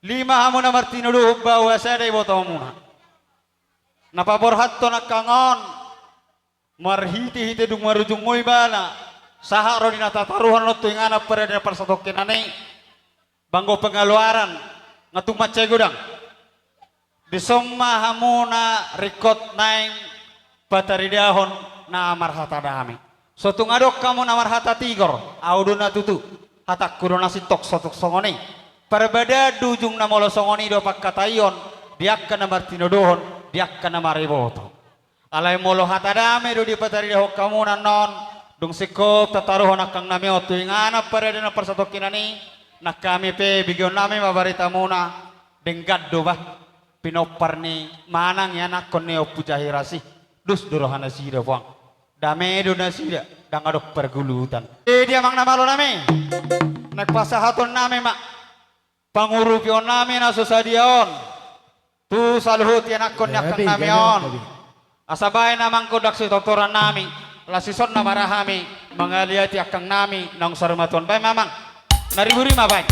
lima hamu na martinodohon bahwa sada ibotomuna na paborhathon angka on, marhite-hite dung marujung ma ibana, sahat ro di na tataruhon on tu inganan pariadean parsatongkinan i, banggo pengeluaran, nga tung mansai godang. Dison ma hamu na ringkot naeng pataridahon na marhata dame. So tung adong hamu na marhata tigor, ahu do na tutu. Hatangku do na sintong, so tung songon i. Parbadaan do ujungna molo songon i do pangkataion di angka na martinodohon, di angka na mariboto. Alai molo hata dame do dipataridahon hamu annon, dung singkop tataruhon angka nami on tu inganan pariadean parsatongkinan i, nang hami pe begeon nami ma baritamuna, denggan do bah pinompar ni manang ianakhon ni Ompu Jahiras i. Dos do roha nasida puang. Dame do nasida, ndang adong pargulutan. Jadi amang na malo nami, naeng pasahaton nami ma pangurupion nami na so sadia on tu saluhut ianakhon ni angka nami on. Asa baen amang gondang sitortoran nami, laos dison na ma ra hami mangaliati angka nami naung saur matua on. Baen ma amang. Na riburi ma baen.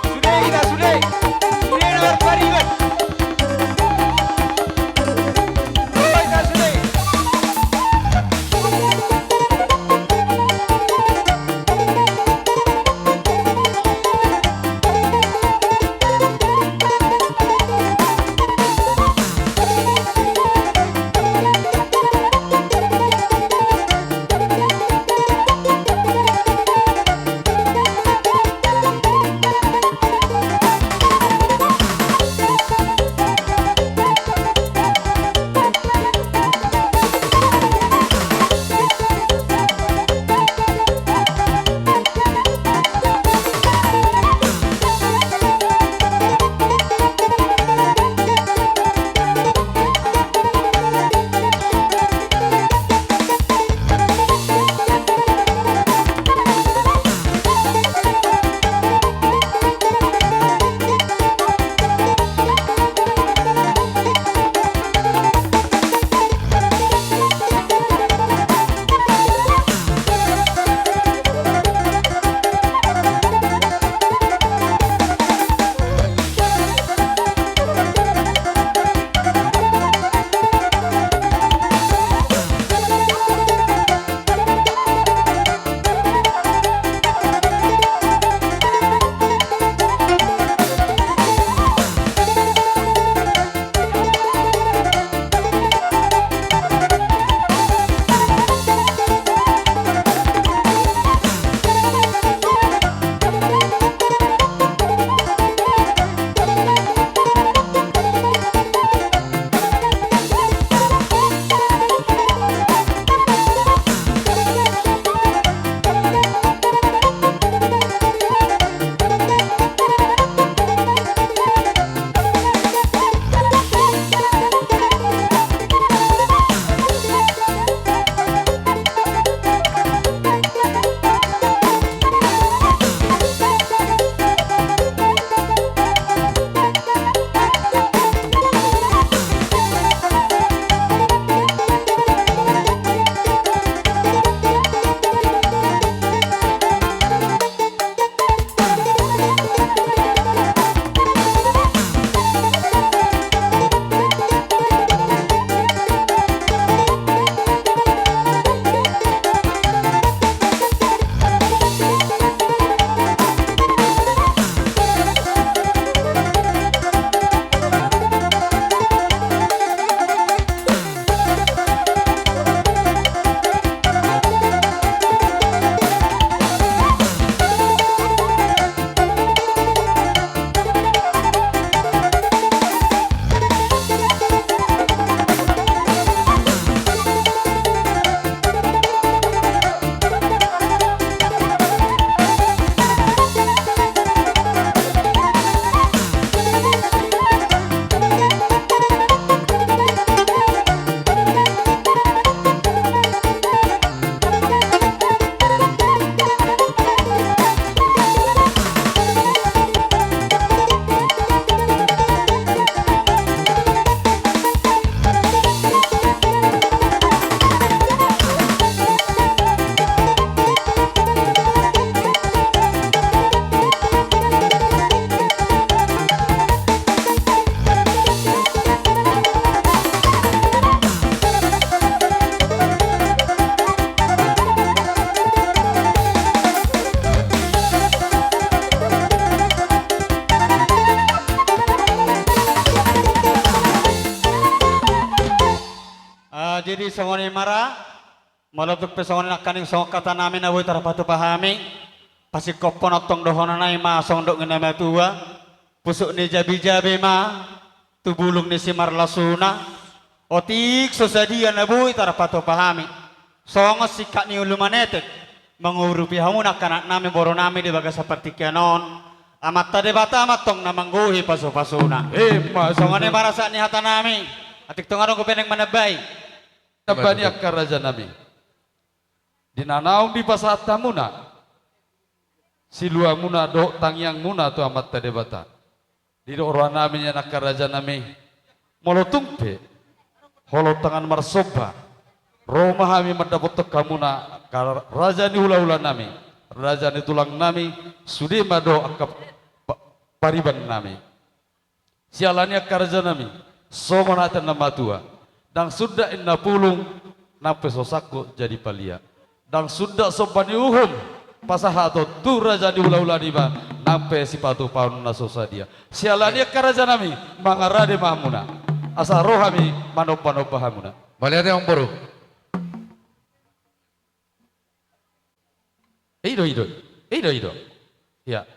Sude hita, sude. Sude na marpariban. Jadi songon i ma ra, molo tung pe songon i nangkaning songon hata nami na boi tarpatupa hami, pasingkophon antong dohonon nami ma songon dok ni na matua, pusuk ni jabijabi ma tu bulung ni simarlasuna, otik so sadia na boi tarpatupa hami, songon singkat ni ulu manetek, mangurupi hamu nangkanak nami boru nami di bagasan partingkian on, Amanta Debata ma antong na manggohi pasupasuna. Ima tutu. Songon i ma ra sahat ni hata nami, atik tung adong hupe naeng manambai. Tamba ni angka raja nami. Di na naung dipasahat hamuna siluamuna dohot tangiangmuna tu Amanta Debata, didok roha nami nian angka raja nami, molo tung pe holong tangan marsomba, ro ma hami mandapothon hamuna angka raja ni hulahula nami, raja ni tulang nami, sude ma dohot angka pa-, pariban nami. Siala ni angka raja nami, songon hata na matua, ndang sundat inna pulung, nang pe so sangkut jadi palia. Ndang sundat somba ni uhum, pasahaton tu raja ni hulahula niba, nang pe sipatupaon na so sadia. Siala ni angka raja nami, mangarade ma hamuna. Asa ro hami manombanomba hamuna. Mauliate amang boru. Ido, ido. Ido, ido. Ia.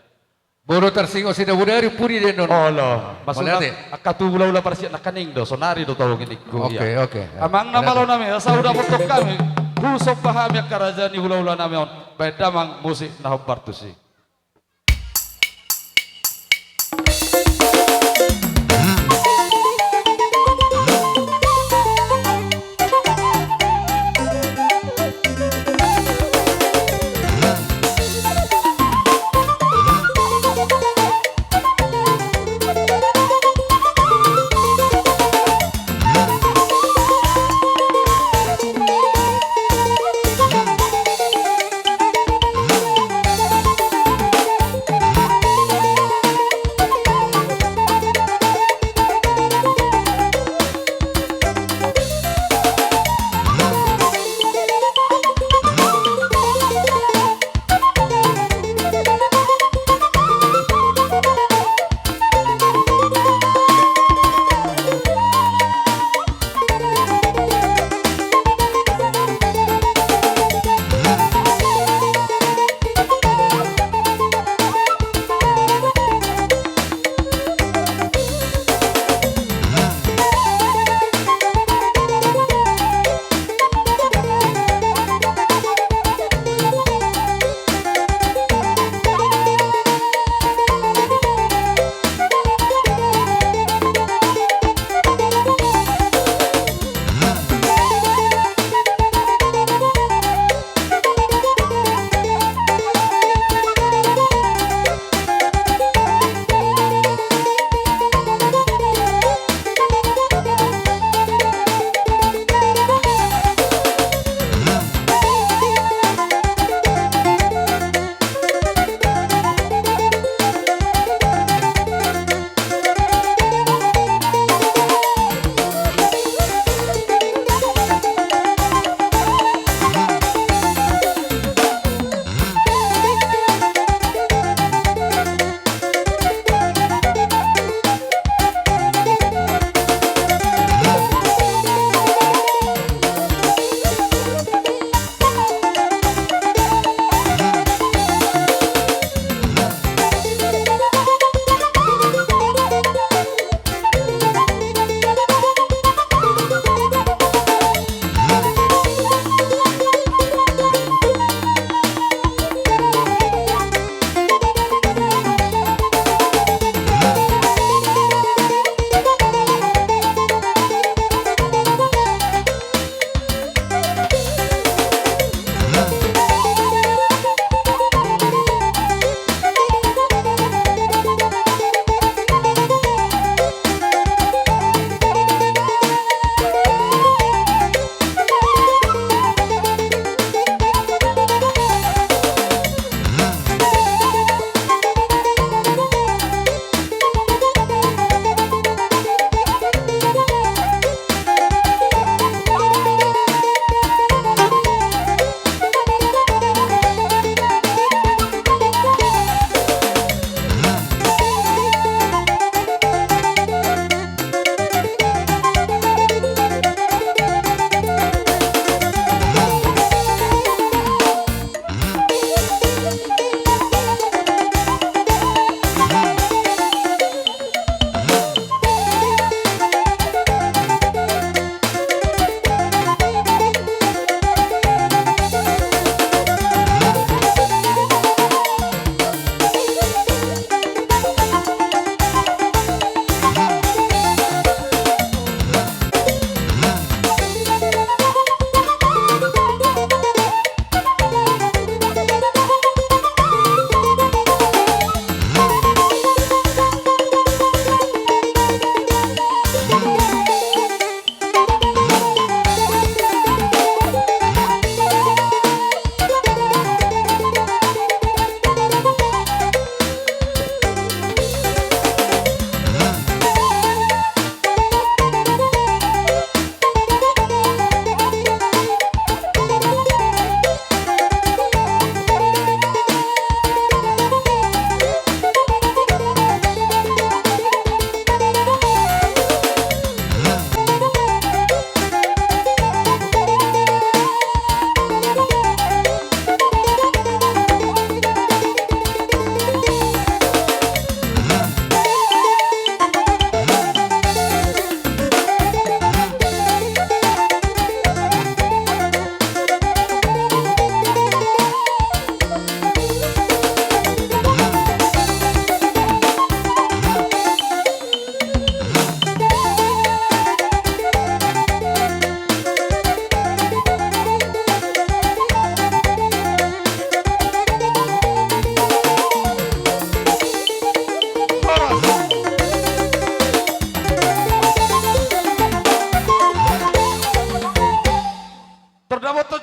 Bodo tarsingot sidabodari pudi den on. Olo. Maksudna, mauliate, angka tu hulahula parsiat nangkaning do, sonari do tau ningku. Oke, ia, oke. Amang na malo nami, asa hudapothon hami, husomba hami angka raja ni hulahula nami on. Baen damang musik na hombar tusi.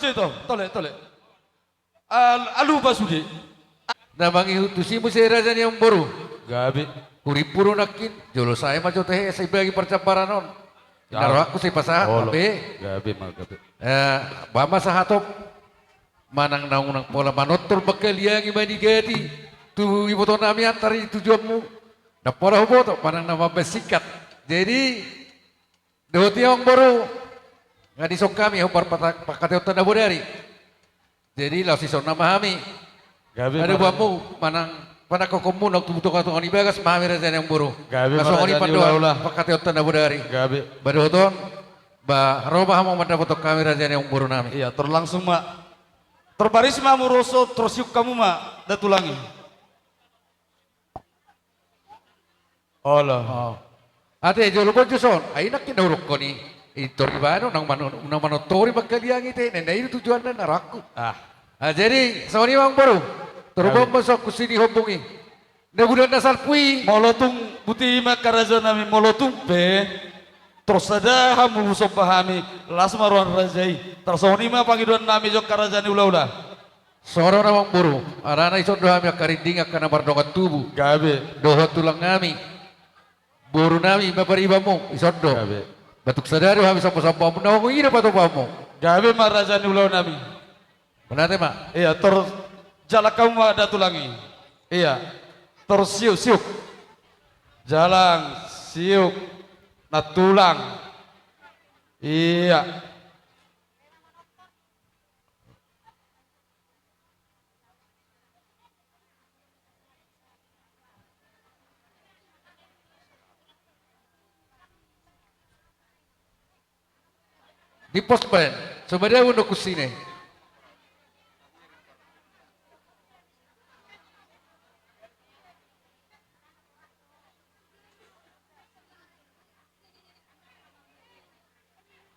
Sito, tole, tole. Al-, alupa sude. Na mangihut tusi muse raja ni amangboru. Gabe. Hurimpu do nangkin, jolo sae ma jo tahe, sai bagi parjambaran on. Gabe. Ina rohangku sai pasahat, olo. Gabe. Gabe ma, gabe. Eh, bahen ma sahat on. Manang naung, naung pola manortor mangkaliangi manigati tu ibotonami antar i tujuanmu. Ndang pola huboto, manang na mambaen singkat. Jadi, dohot i amangboru, nga dison hami hombar pata-, pangkataion tanda bodari. Jadi, laos dison nama hami. Gabe ma raja. Ada buatmu, manang panangkokonmu, naung tu tongatonga ni bagas ma hami raja ni amangboru. Gabe ma raja ni ulaula. Laos songon i pandohan pangkataion tanda bodari. Gabe. Ba dohot on, ba ro ma hamu mandapothon hami raja ni amangborunami. Iya, tor langsung ma. Tor baris ma hamu ro, tor siuk hamu ma da tulang i. Olo. Oh. Ate, jolo bonjus on. Ai nangkin na hurokkon i. Intor ibana, unang mano-, unang manortori mangkaliangi te. Nenda i do tujuanna na rohangku. Ah. Ah, jadi, songon i ma amangboru. Tor boan ma songon kusi ni hombung i. Na bulan na salpu i. Molo tung, botima angka rajanami, molo tung pe. Tor sada hamu somba hami, las ma roha ni raja i. Tarsongon i ma pangidoannami jo angka raja ni ulaula. Songon on amangboru, harana dison do hami angka rinding angka na mardongan tubu. Gabe. Dohot tulangnami. Borunami, ma paribanmu, dison do. Gabe. Batuk sada do hami sombasombaonmu, na honging i do patupaonmu. Gabe ma raja ni ulaonami. Mauliate ma. Iya, tor jalang hamu ma da tulang i. Iya. Tor siuk, siuk. Jalang, siuk, nantulang. Iya. Di pos baen, so madabu do kusi na i.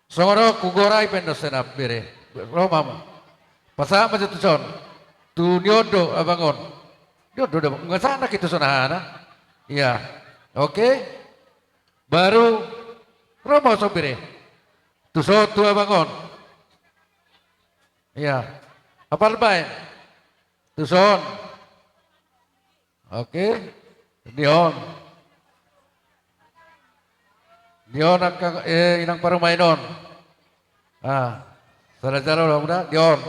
Songon on, hugorai pe do senap bere. Ro ma hamu. Pasahat ma jo tuson. Tu ni on do abang on. Ni on do, do. Nga sanak i tuson ahana. Iya. Oke. Baru ro ma tuson bere. Tuson tu abang on. Iya. Apal baen. Tuson. Oke. Ni on. Ni on angka, eh, inang parumaen on. Ah. Sada jala udah, udah. Ni on.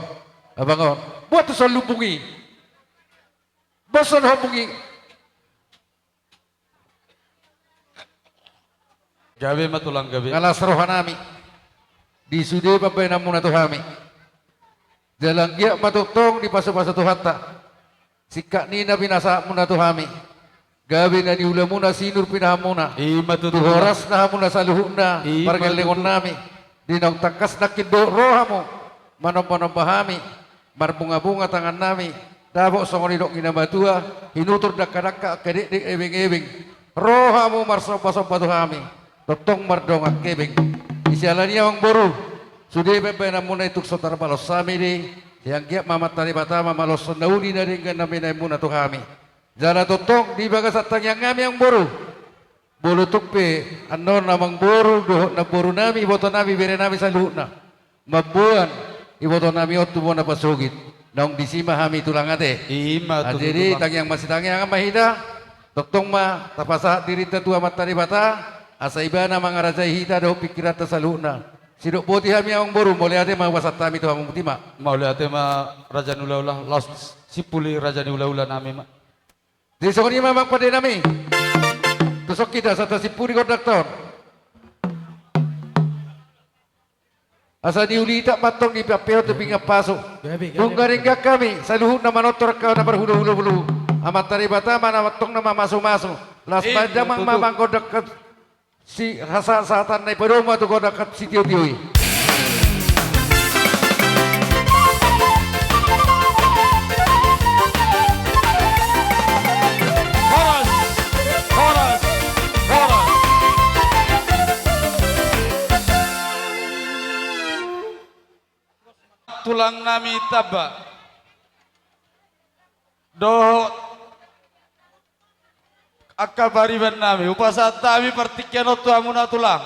Abang on. Buat tuson lumbung i. Boson hombung i. Gabe ma tulang, gabe. Nga las rohanami di sude pambaenanmuna tu hami. Jala anggiat ma tongtong dipasupasu Tuhanta singkat ni na pinasahatmuna tu hami. Gabe na niulamuna sinur pinahanmuna. Ima tutu. Tu horasna hamuna saluhutna. Ima tutu. Pargellengonnami. Di naung tangkas nangkin dohot rohamu manombanomba hami, marbungabunga tangannami, dapot songon nidok ni na matua, hinutur dangkadangka angka dekdek ebengebeng. Rohamu marsombasomba tu hami, tongtong mardongan hepeng. Siala ni i amangboru, sude pambaenanmuna i tung so tarbalos hami do i. Sai anggiat ma Amanta Debata mamaloshon na uli na denggan na binaenmuna tu hami. Jala tongtong di bagasan tangiangnami amangboru. Molo tung pe annon amangboru dohot namborunami, ibotonami, berenami saluhutna mamboan ibotonami on tu bona pasogit, naung disi ma hami tulang ate. Ima tutu. Jadi tulang, tangiang masitangiangan ma hita. Tongtong ma tapasahat dirinta tu Amanta Debata asa ibana mangarajai hita dohot pingkiranta saluhutna. Sidok boti hami amangboru, mauliate ma hupasahat hami tu hamu, botima. Mauliate ma raja ni ulaula, laos simpuli raja ni ulaulanami ma. Jadi songon i ma amang pandenami. Tuson hita asa tasimpuli gondangta on. Asa niulitak ma antong dipampehon tu pinggan pasu. Gabe, gabe. Nunga denggan hami saluhutna manortor angka na marhulahula mulu. Amanta Debata ma na antong na mamasumasu. Las baen damang ma amang gondang. Si hasahatan na i, padomu ma tu gondang sitiotio i. Horas, horas, horas. Tulangnami tamba dohot angka paribannami, hupasahat hami partingkian on tu hamuna tulang.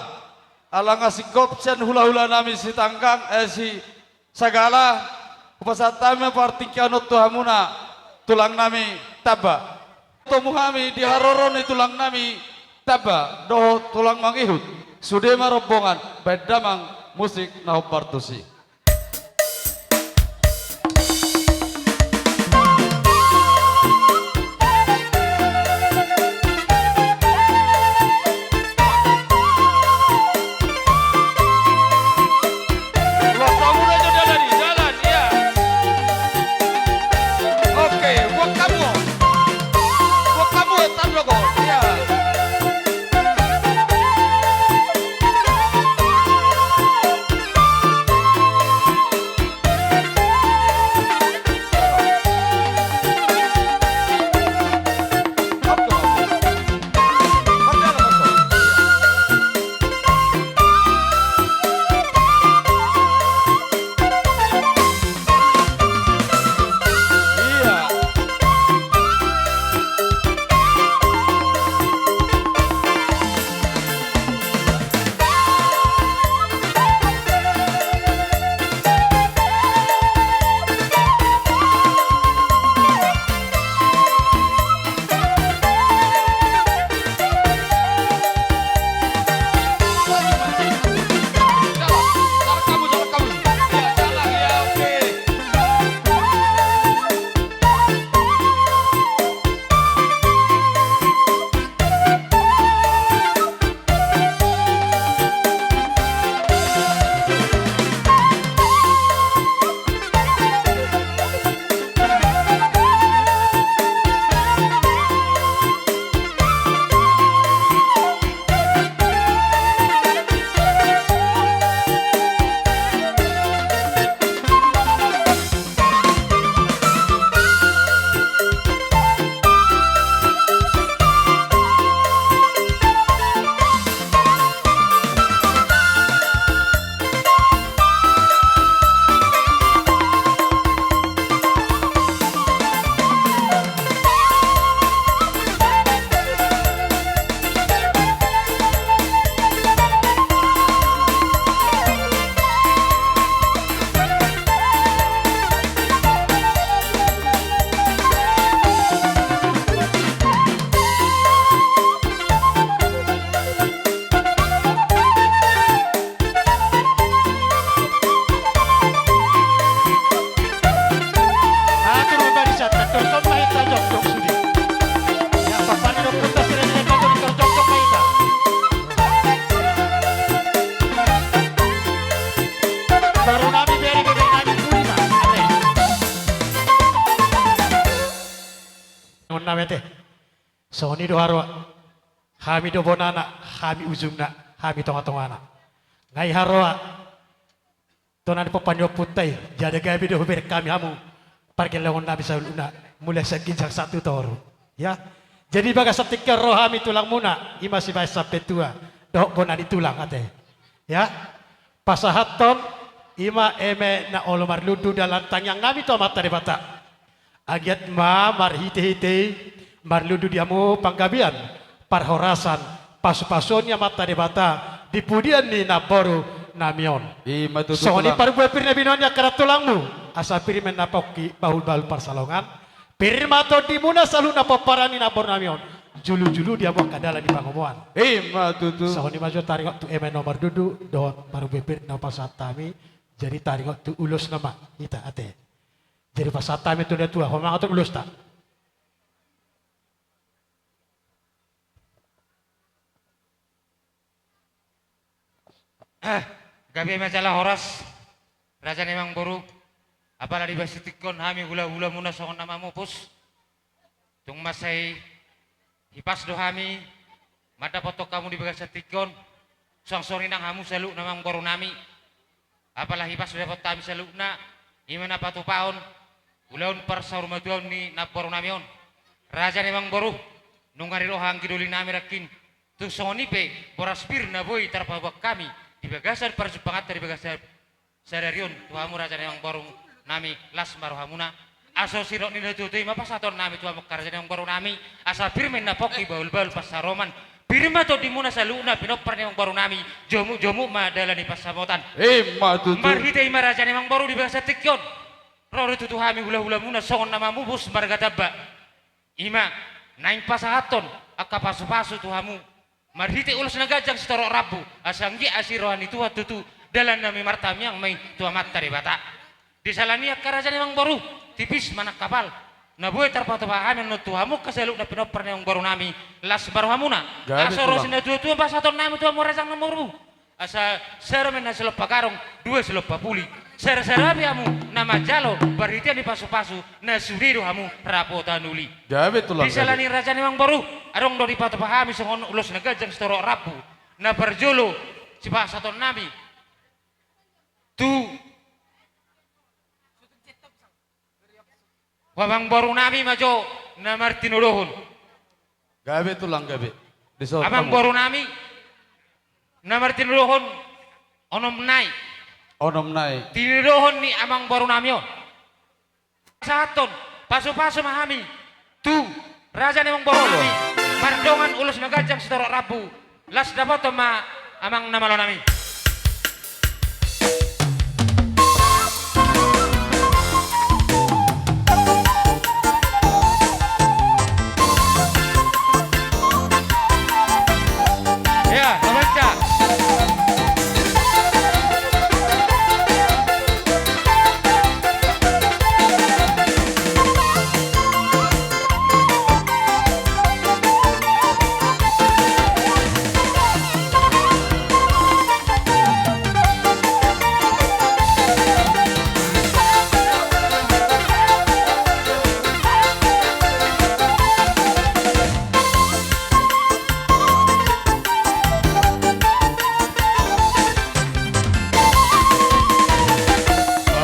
Ala nga singkop sian hulahulanami Sitanggang, eh, si Sagala, hupasahat hami partingkian on tu hamuna, tulang nami Tamba. Tomu hami di haroro ni tulang nami Tamba dohot tulang mangihut, sude ma rombongan baen damang musik na hombar tusi. Oke, buat kamu. Buat kamu, tandok, ya. Songon i do haroa. Hami do bonana, hami ujungna, hami tongatongana. Ngai haroa. Tona ni pompa ni ompunta i, jadi gabe do hubereng hami hamu pargellengon nami saluhutna, mulai sian ginjang sahat tu toru. Ya. Jadi bagasan tingki on ro hami tulangmuna, i ma sibaen sampe tua dohot bona ni tulang ate. Ya. Pasahathon i ma eme na olo marlundu dalan tangiang nami tu Amanta Debata. Anggiat ma marhitehite i marlundu di hamu panggabean, parhorasan, pasupasuon ni Amanta Debata di pudian ni namboru nami on. I ma tutu. Songon i tulang. Parbue pir na binoan ni angka na tulangmu, asa pir ma na pongki bahulbahul pansalongan. Pir ma tondimuna saluhutna pomparan ni namboru nami on, julujulu di hamu angka dalan ni pangomoan. I ma tutu. Songon i ma jo taringot tu eme na marlundu dohot parbue pir na hupasahat hami. Jadi taringot tu ulos nama hita ate. Jadi pasahat hami tu na tua, ho mangatur ulosta. Eh, gabe ma jala horas, raja ni amangboru, apala di bagasan tingki on hami hulahulamuna songon na mamupus. Tung mansai hipas do hami mandapothon hamu di bagasan tingki on, suang songon i nang hamu saluhutna amangboru nami. Apala hipas do dapot hami saluhutna, i ma na patupahon ulaon parsaurmatuaon ni namboru nami on. Raja ni amangboru, nunga diroha anggi doli nami nangkin, tung songon i pe boras pir na boi tarpaboa hami di bagasan parjumpanganta di bagasan sadari on tu hamu raja ni amangboru nami, las ma rohamuna. Asa sirot ni natuatua i ma pasahaton nami tu hamu angka raja ni amangboru nami, asa pir ma na pongki bahulbahul pansaroman, Pir ma tondimuna saluhutna pinompar ni amangboru nami, jomuk-jomuk ma dalan ni pansamotan. Ima tutu. Marhite i ma raja ni amangboru di bagasan tingki on ro do tutu hami hula-hulamuna songon na mamupus marga Tamba. Ima naeng pasahathon angka pasu-pasu tu hamu marhite ulos na ganjang sitorop rambu, asa anggiat asi roha ni Tuhan tutu dalan nami martamiang ma i tu Amanta Debata. Di sala ni i angka raja ni amangboru, tipis manang hapal, na boi tarpatupa hami annon tu hamu angka saluhutna pinompar ni amangboru nami, las ma rohamuna. Gabe tulang. Asa ro si na tua-tua pasahaton nami tu hamu raja ni amangboru. Asa sada ma na silompa garong, dua silompa puli. Sada-sada pe hamu na manjalo parhitean ni pasu-pasu, na sude do hamu rapotan uli. Gabe tulang, gabe. Di sala ni i raja ni amangboru, adong do dipatupa hami songon ulos na ganjang sitorop rambu. Na parjolo sipasahaton nami tu amangboru nami ma jo na martinodohon. Gabe tulang, gabe. Disahat hamu. Amangboru nami na martinodohon onom nai. Onom nai. Tinodohon ni amangboru nami on. Sahathon pasu-pasu ma hami tu raja ni amangboru nami. Olo. Mardongan ulos na ganjang sitorop rambu. Las dapothon ma amang na malo nami. Ya, tabaca.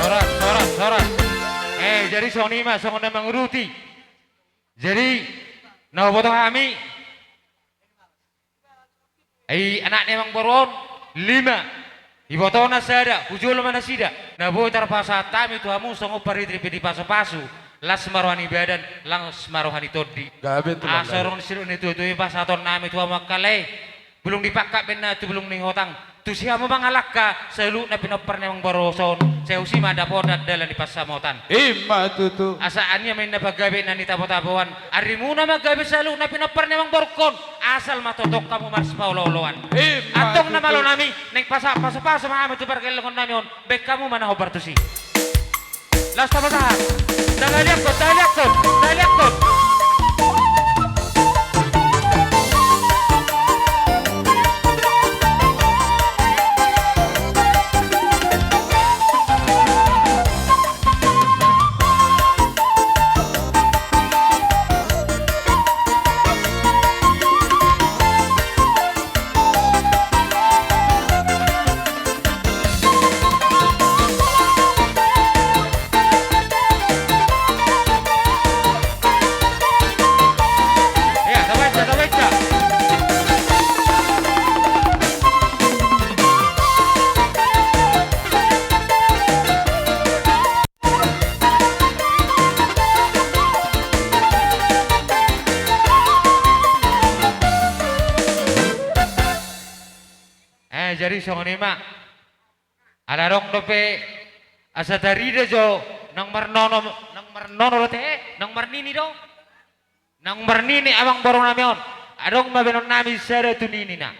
Horas, horas, horas. Eh, jadi songon i ma, songon na manguruti. Jadi na huboto hami, ai anak ni amangboru on lima, ibotona sada, hujolo ma nasida. Na boi tarpasahat hami tu hamu songon parhite ni pasu-pasu, las ma roha ni badan, las ma roha ni tondi. Gabe tulang, gabe. Asa adong sirup ni tua-tua i pasahaton nami tu hamu angka lae. Bulung ni pangkat baen na tu bulung ni hotang. Tusi hamu mangalangka saluhutna pinompar ni amangboru on, sai tusi ma dapotan dalan ni pansamotan. Ima tutu. Asa ania ma inna panggabean na nitabo-taboan. Arimuna ma gabe saluhutna pinompar ni amangboru on. Asal ma tongtong hamu marsipaolo-oloan. Ima tutu. Antong na malo nami, naeng pasahat pasu-pasu ma hami tu pargellengon nami on. Baen hamu ma na hombar tusi. Las tapasahat. Tangaliakkon, tangaliakkon, tangaliakkon. Eh, jadi songon i ma. Ala adong dope asa tarida jo, naung marnono, naung marnono do tehe, naung marnini do. Naung marnini amangboru nami on, adong ma baenon nami sada tu ninina.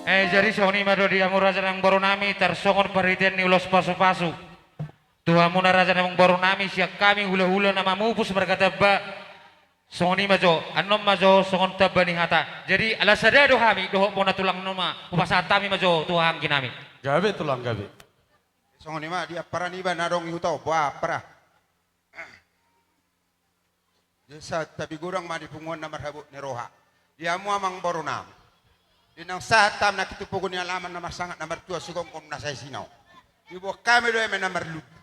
Eh, jadi songon i ma do di hamu raja nang boru nami, tarsongon parhitean ni ulos pasupasu. Tu hamuna raja ni amangboru nami, sian hami hulahula na mamupus marga Tamba. Songon i ma jo, annon ma jo songon tamba ni hata. Jadi ala sada do hami dohot bona tulang nami, hupasahat hami ma jo tu haha anggi nami. Gabe tulang, gabe. Songon i ma di ampara niba na adong i huta on, boha ampara. Jadi sahat tabi godang ma di punguan na marhabot ni roha. Di hamu amangboru nami. Di nang sahat hami nangkin tu pogu ni alaman na marsangap na martua sigomgom na saisina on. Diboan hami do eme na marlundu.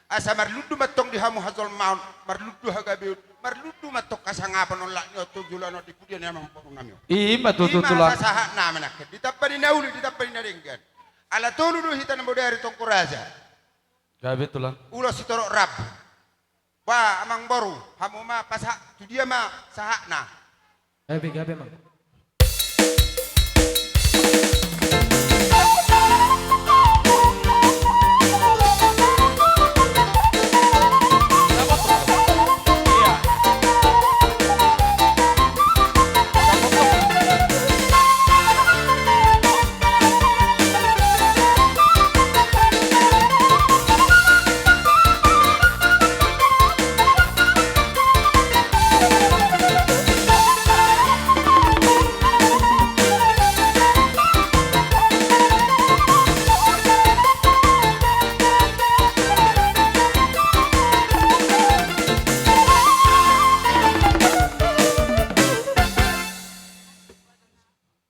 Asa marlundu ma antong di hamu hajolmaon, marlundu hagabeon, marlundu ma antong hasangapon on, lak ni on tu joloan on di pudian ni amangboru nami on. I ma tutu tulang. I ma sahat nami nangkin. Di tamba ni na uli, di tamba ni na denggan. Ala tolu do hita na bodari tongko raja. Gabe tulang. Ulos sitorop rambu. Ba amangboru, hamu ma pasahat, tu dia ma sahatna. Gabe, gabe ma.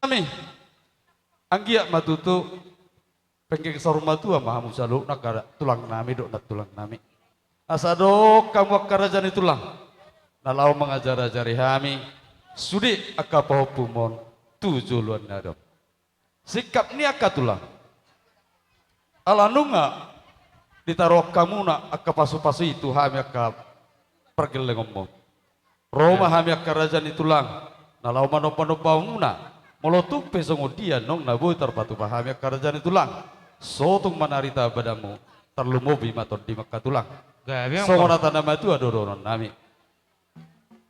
Nami. Anggiat ma tutu penggeng saur matua ma hamu saluhutna angka tulang nami dohot nantulang nami. Asa adong hamu angka raja ni tulang na laho mangajarajari hami sude angka pahompumon tu joloan na adong. Singkat ni angka tulang. Ala nunga ditaruhon hamuna angka pasupasu i tu hami angka pargellengonmon. Ro ma hami angka raja ni tulang na laho manombanomba hamuna. Molo tung pe songon dia annon na boi tarpatupa hami angka raja ni tulang, sotung ma narita badanmu, tarlumobi ma tondim angka tulang. Gabe ma. Songon hata na matua do dohonon nami.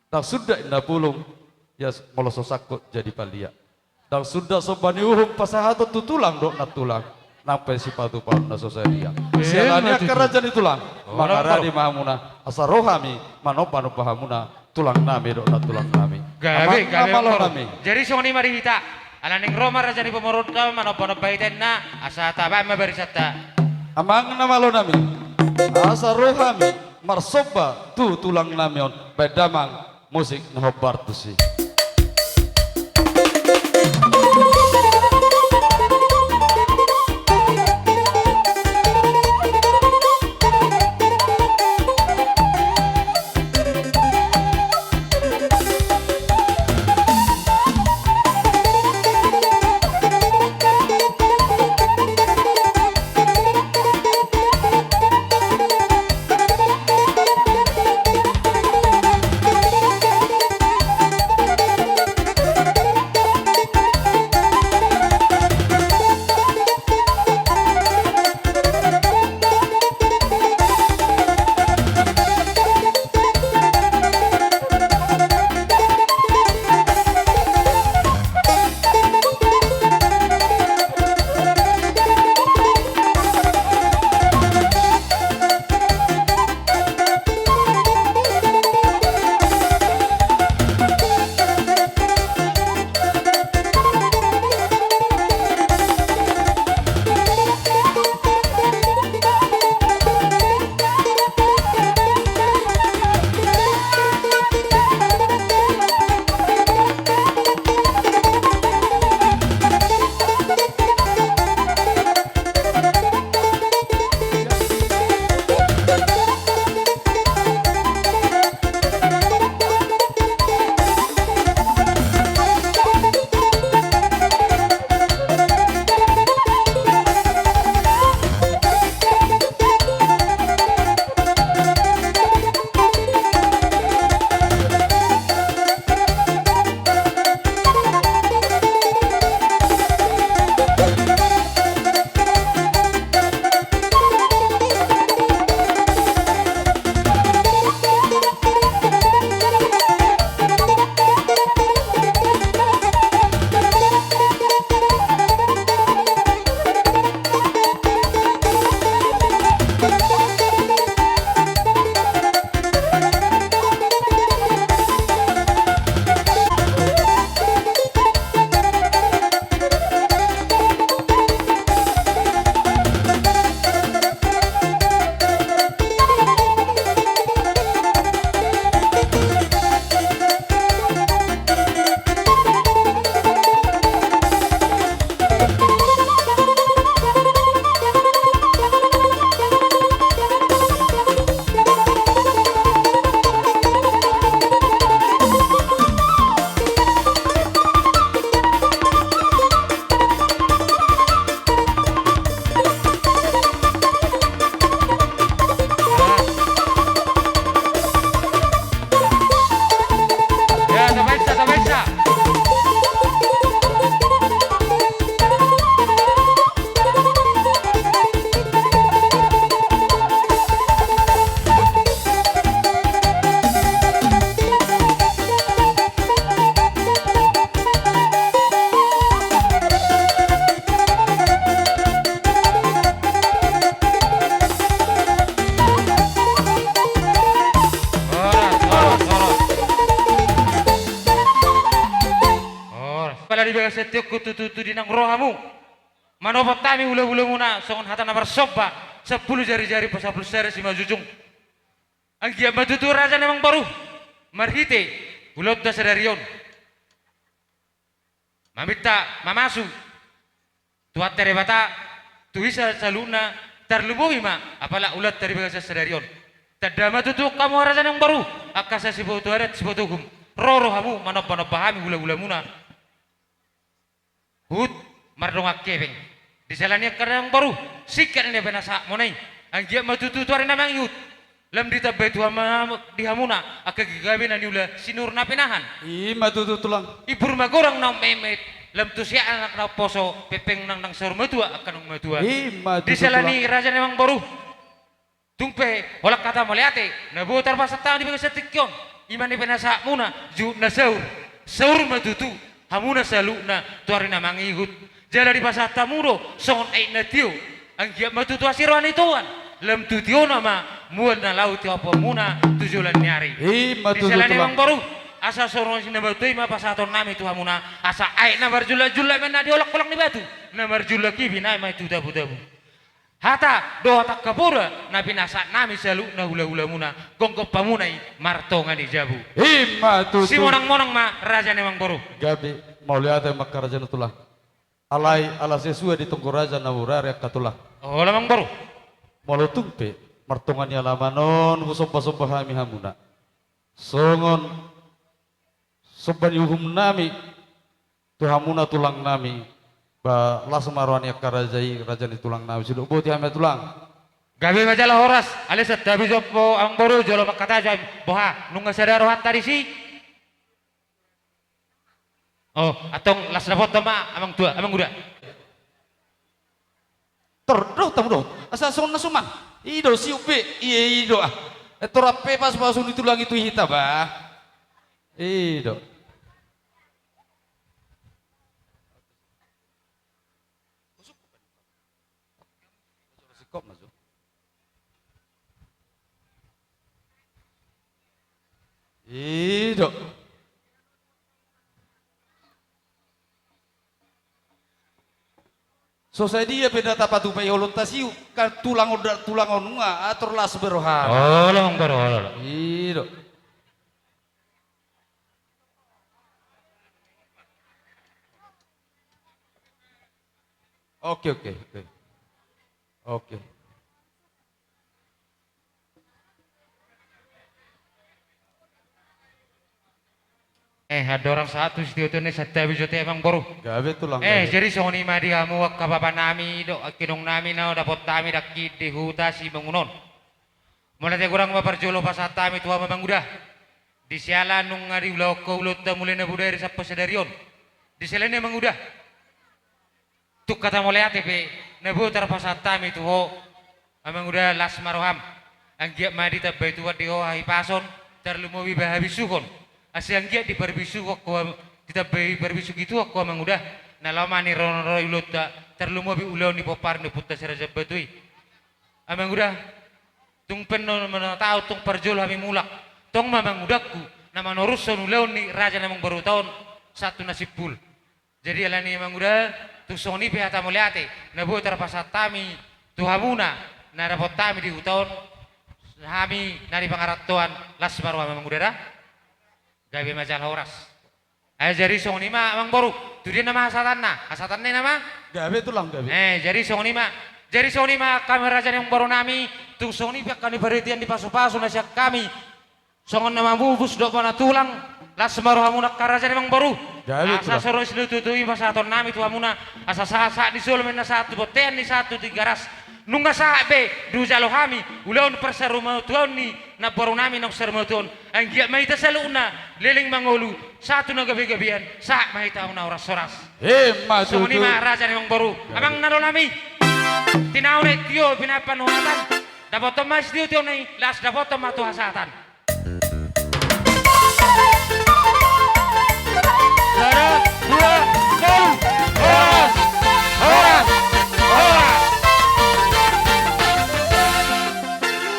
Ndang suda inna bulung, ia molo so sangkot jadi paliat. Ndang suda somba ni uhum pasahaton tu tulang dohot nantulang, nang pe sipatupaon na so sadia. Siala ni angka raja ni tulang, mangaradi ma hamuna, asa ro hami manombanomba hamuna tulang nami dohot nantulang nami. Gabe, amang gabe, na malo nami. Jadi songon i ma di hita, ala naeng ro ma raja ni pamoruonta manombanomba hita inna, asa tabaen ma barisanta. Amang na malo nami, asa ro hami marsomba tu tulang nami on, baen damang musik na hombar tusi. di bagasan tingkingku tutu di naung ro hamu manopot hami hulahulamuna songon hata na marsomba: Sampulu jarijari, pasapulu sada simanjujung. Anggiat ma tutu raja ni amangboru, marhite ulaonta sadari on, maminta mamasu Tuhanta Debata tu hita saluhutna, tarlumobi ma apala ulaonta di bagasan sadari on. Tanda ma tutu hamu raja ni amangboru, angka siboto adat siboto uhum, ro do hamu manombanomba hami hulahulamuna. Huhut mardongan hepeng. Di jala ni angka raja ni amangboru, singkat ni na pinasahatmuna i. Anggiat ma tutu tu ari na mangihut lam ditambai Tuhan ma di hamuna angka gagabe na niula sinuhur na pinahan. I ma tutu tulang. Imbur ma godang naung metmet, lam tu sianak naung poso, hepeng nang nang saur matua angka naung matua. I ma tutu tulang. Di jala ni raja ni amangboru, tung pe holan hata mauliate na boi tarpasahat hami di bagasan tingki on, i ma na pinasahatmuna, juhut na saur, saur ma tutu hamuna saluhutna tu ari na mangihut. Jala dipasahat hamu do songon aek na tio. Anggiat ma tutu asi roha ni Tuhan, lam tu tiona ma mual na laho tiopmuna tu joloan ni ari. I ma tutu tulang. Di jala ni amangboru, asa songon i na batu i ma pasahatonnami tu hamuna, asa aek na marjullakjullak ma na di holangholang ni batu, na marjullak i binahen ma i tu tabudabu. Hata dohot angka poda na pinasahatnami saluhutna hulahulamuna, gomgom hamuna i martonga ni jabu. I ma tutu. Simonangmonang ma raja ni amangboru. Gabe, mauliate ma angka raja ni tulang. Alai ala sai sua ditonggo raja na murari angka tulang. Olo amangboru. Molo tung pe martonga ni alaman on husombasomba hami hamuna songon somba ni uhumnami tu hamuna tulangnami, ba las ma roha ni angka raja i, raja ni tulangnami, sai dok boti hami tulang. Gabe ma jala horas. Alai santabi jo amangboru, jolo mangkatai jo hami. Boha, nunga sada rohanta disi? O, antong las dapothon ma amangtua, amanguda. Tor, dohot hamu dohot. Asa songon na suman. I do, siup be. Ia, i do ah. E, tor ampe pasupasu ni tulang i tu hita ba. I do. I do. So sadia pe na tapatupa i holonta siup, kan tulang on, tulang on nunga ator las be roha. Olo, amangboru, olo, olo. I do. Oke, oke, oke. Oke. E, andorang sahat tu sitiotio ni santabi jo te amangboru. Gabe tulang, e, gabe. Jadi songon i ma di hamu angka bapanami dohot angka inangnami na dapot hami dangkin di huta Simangun on. Mauliate godang ma parjolo pasahat hami tu hamu amanguda. Di siala nunga diulahon ho ulaonta mulai na bodari sampe sadari on. Di siala ni amanguda, tung hata mauliate pe na boi tarpasahat hami tu ho amanguda, las ma roham. Anggiat ma ditambai Tuhan di ho hahipason, tarlumobi ma habisuhon. Asa anggiat diparbisuhon ho am-, ditambai parbisuhi Tuhan ho amanguda. Na laho maniroroi ulaonta, tarlumobi ulaon ni pomparan ni ompunta Si Raja Batu i. Amanguda, tung pe na, na taon tung parjolo hami mulak, tong ma amangudangku na manorushon ulaon ni raja ni amangboruta on sahat tu na simpul. Jadi alani i amanguda, tung songon i pe hata mauliate na boi tarpasahat hami tu hamuna na dapot hami di huta on, hami na di pangarantoan, las ma roham amanguda da. Gabe ma jala horas. E, jadi songon i ma amangboru. Tu dia nama hasahatanna? Hasahatanna i nama? Gabe tulang, gabe. E, jadi songon i ma. Jadi songon i ma hami raja ni amangborunami, tung songon i pe angka ni parhitean ni pasupasu na sian hami. Songon na mamupus dohot bona tulang, las ma rohamuna angka raja ni amangboru. Gabe tulang. Asa songon i do tutu i pasahatonnami tu hamuna, asa sahatsahat ni solu ma inna sahat tu bontean ni sahat tu Tigaras. Nunga sahat be dijalo hami ulaon parsarumatuaon ni namborunami naung sarumatuaon. Anggiat ma hita saluhutna leleng mangolu, sahat tu na gabegabean, sahat ma hita tu na horashoras. Emma tutu. Songon i ma raja ni amangboru. Gabe. Amang na dolanami. Tinaon aek tio, pinahan panuhatan. Dapothon ma sitiotio i, laos dapothon ma tu hasahatan. Sada, dua, tolu. Horas! Horas! Horas!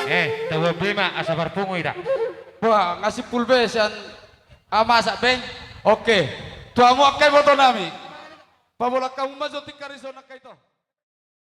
E, taboan be ma asa marpungu hita. Wah, nga simpul be sian, a, masak be. Oke. Tu hamu angka iboto nami. Pabolak hamu ma jo tingki ari on angka ito.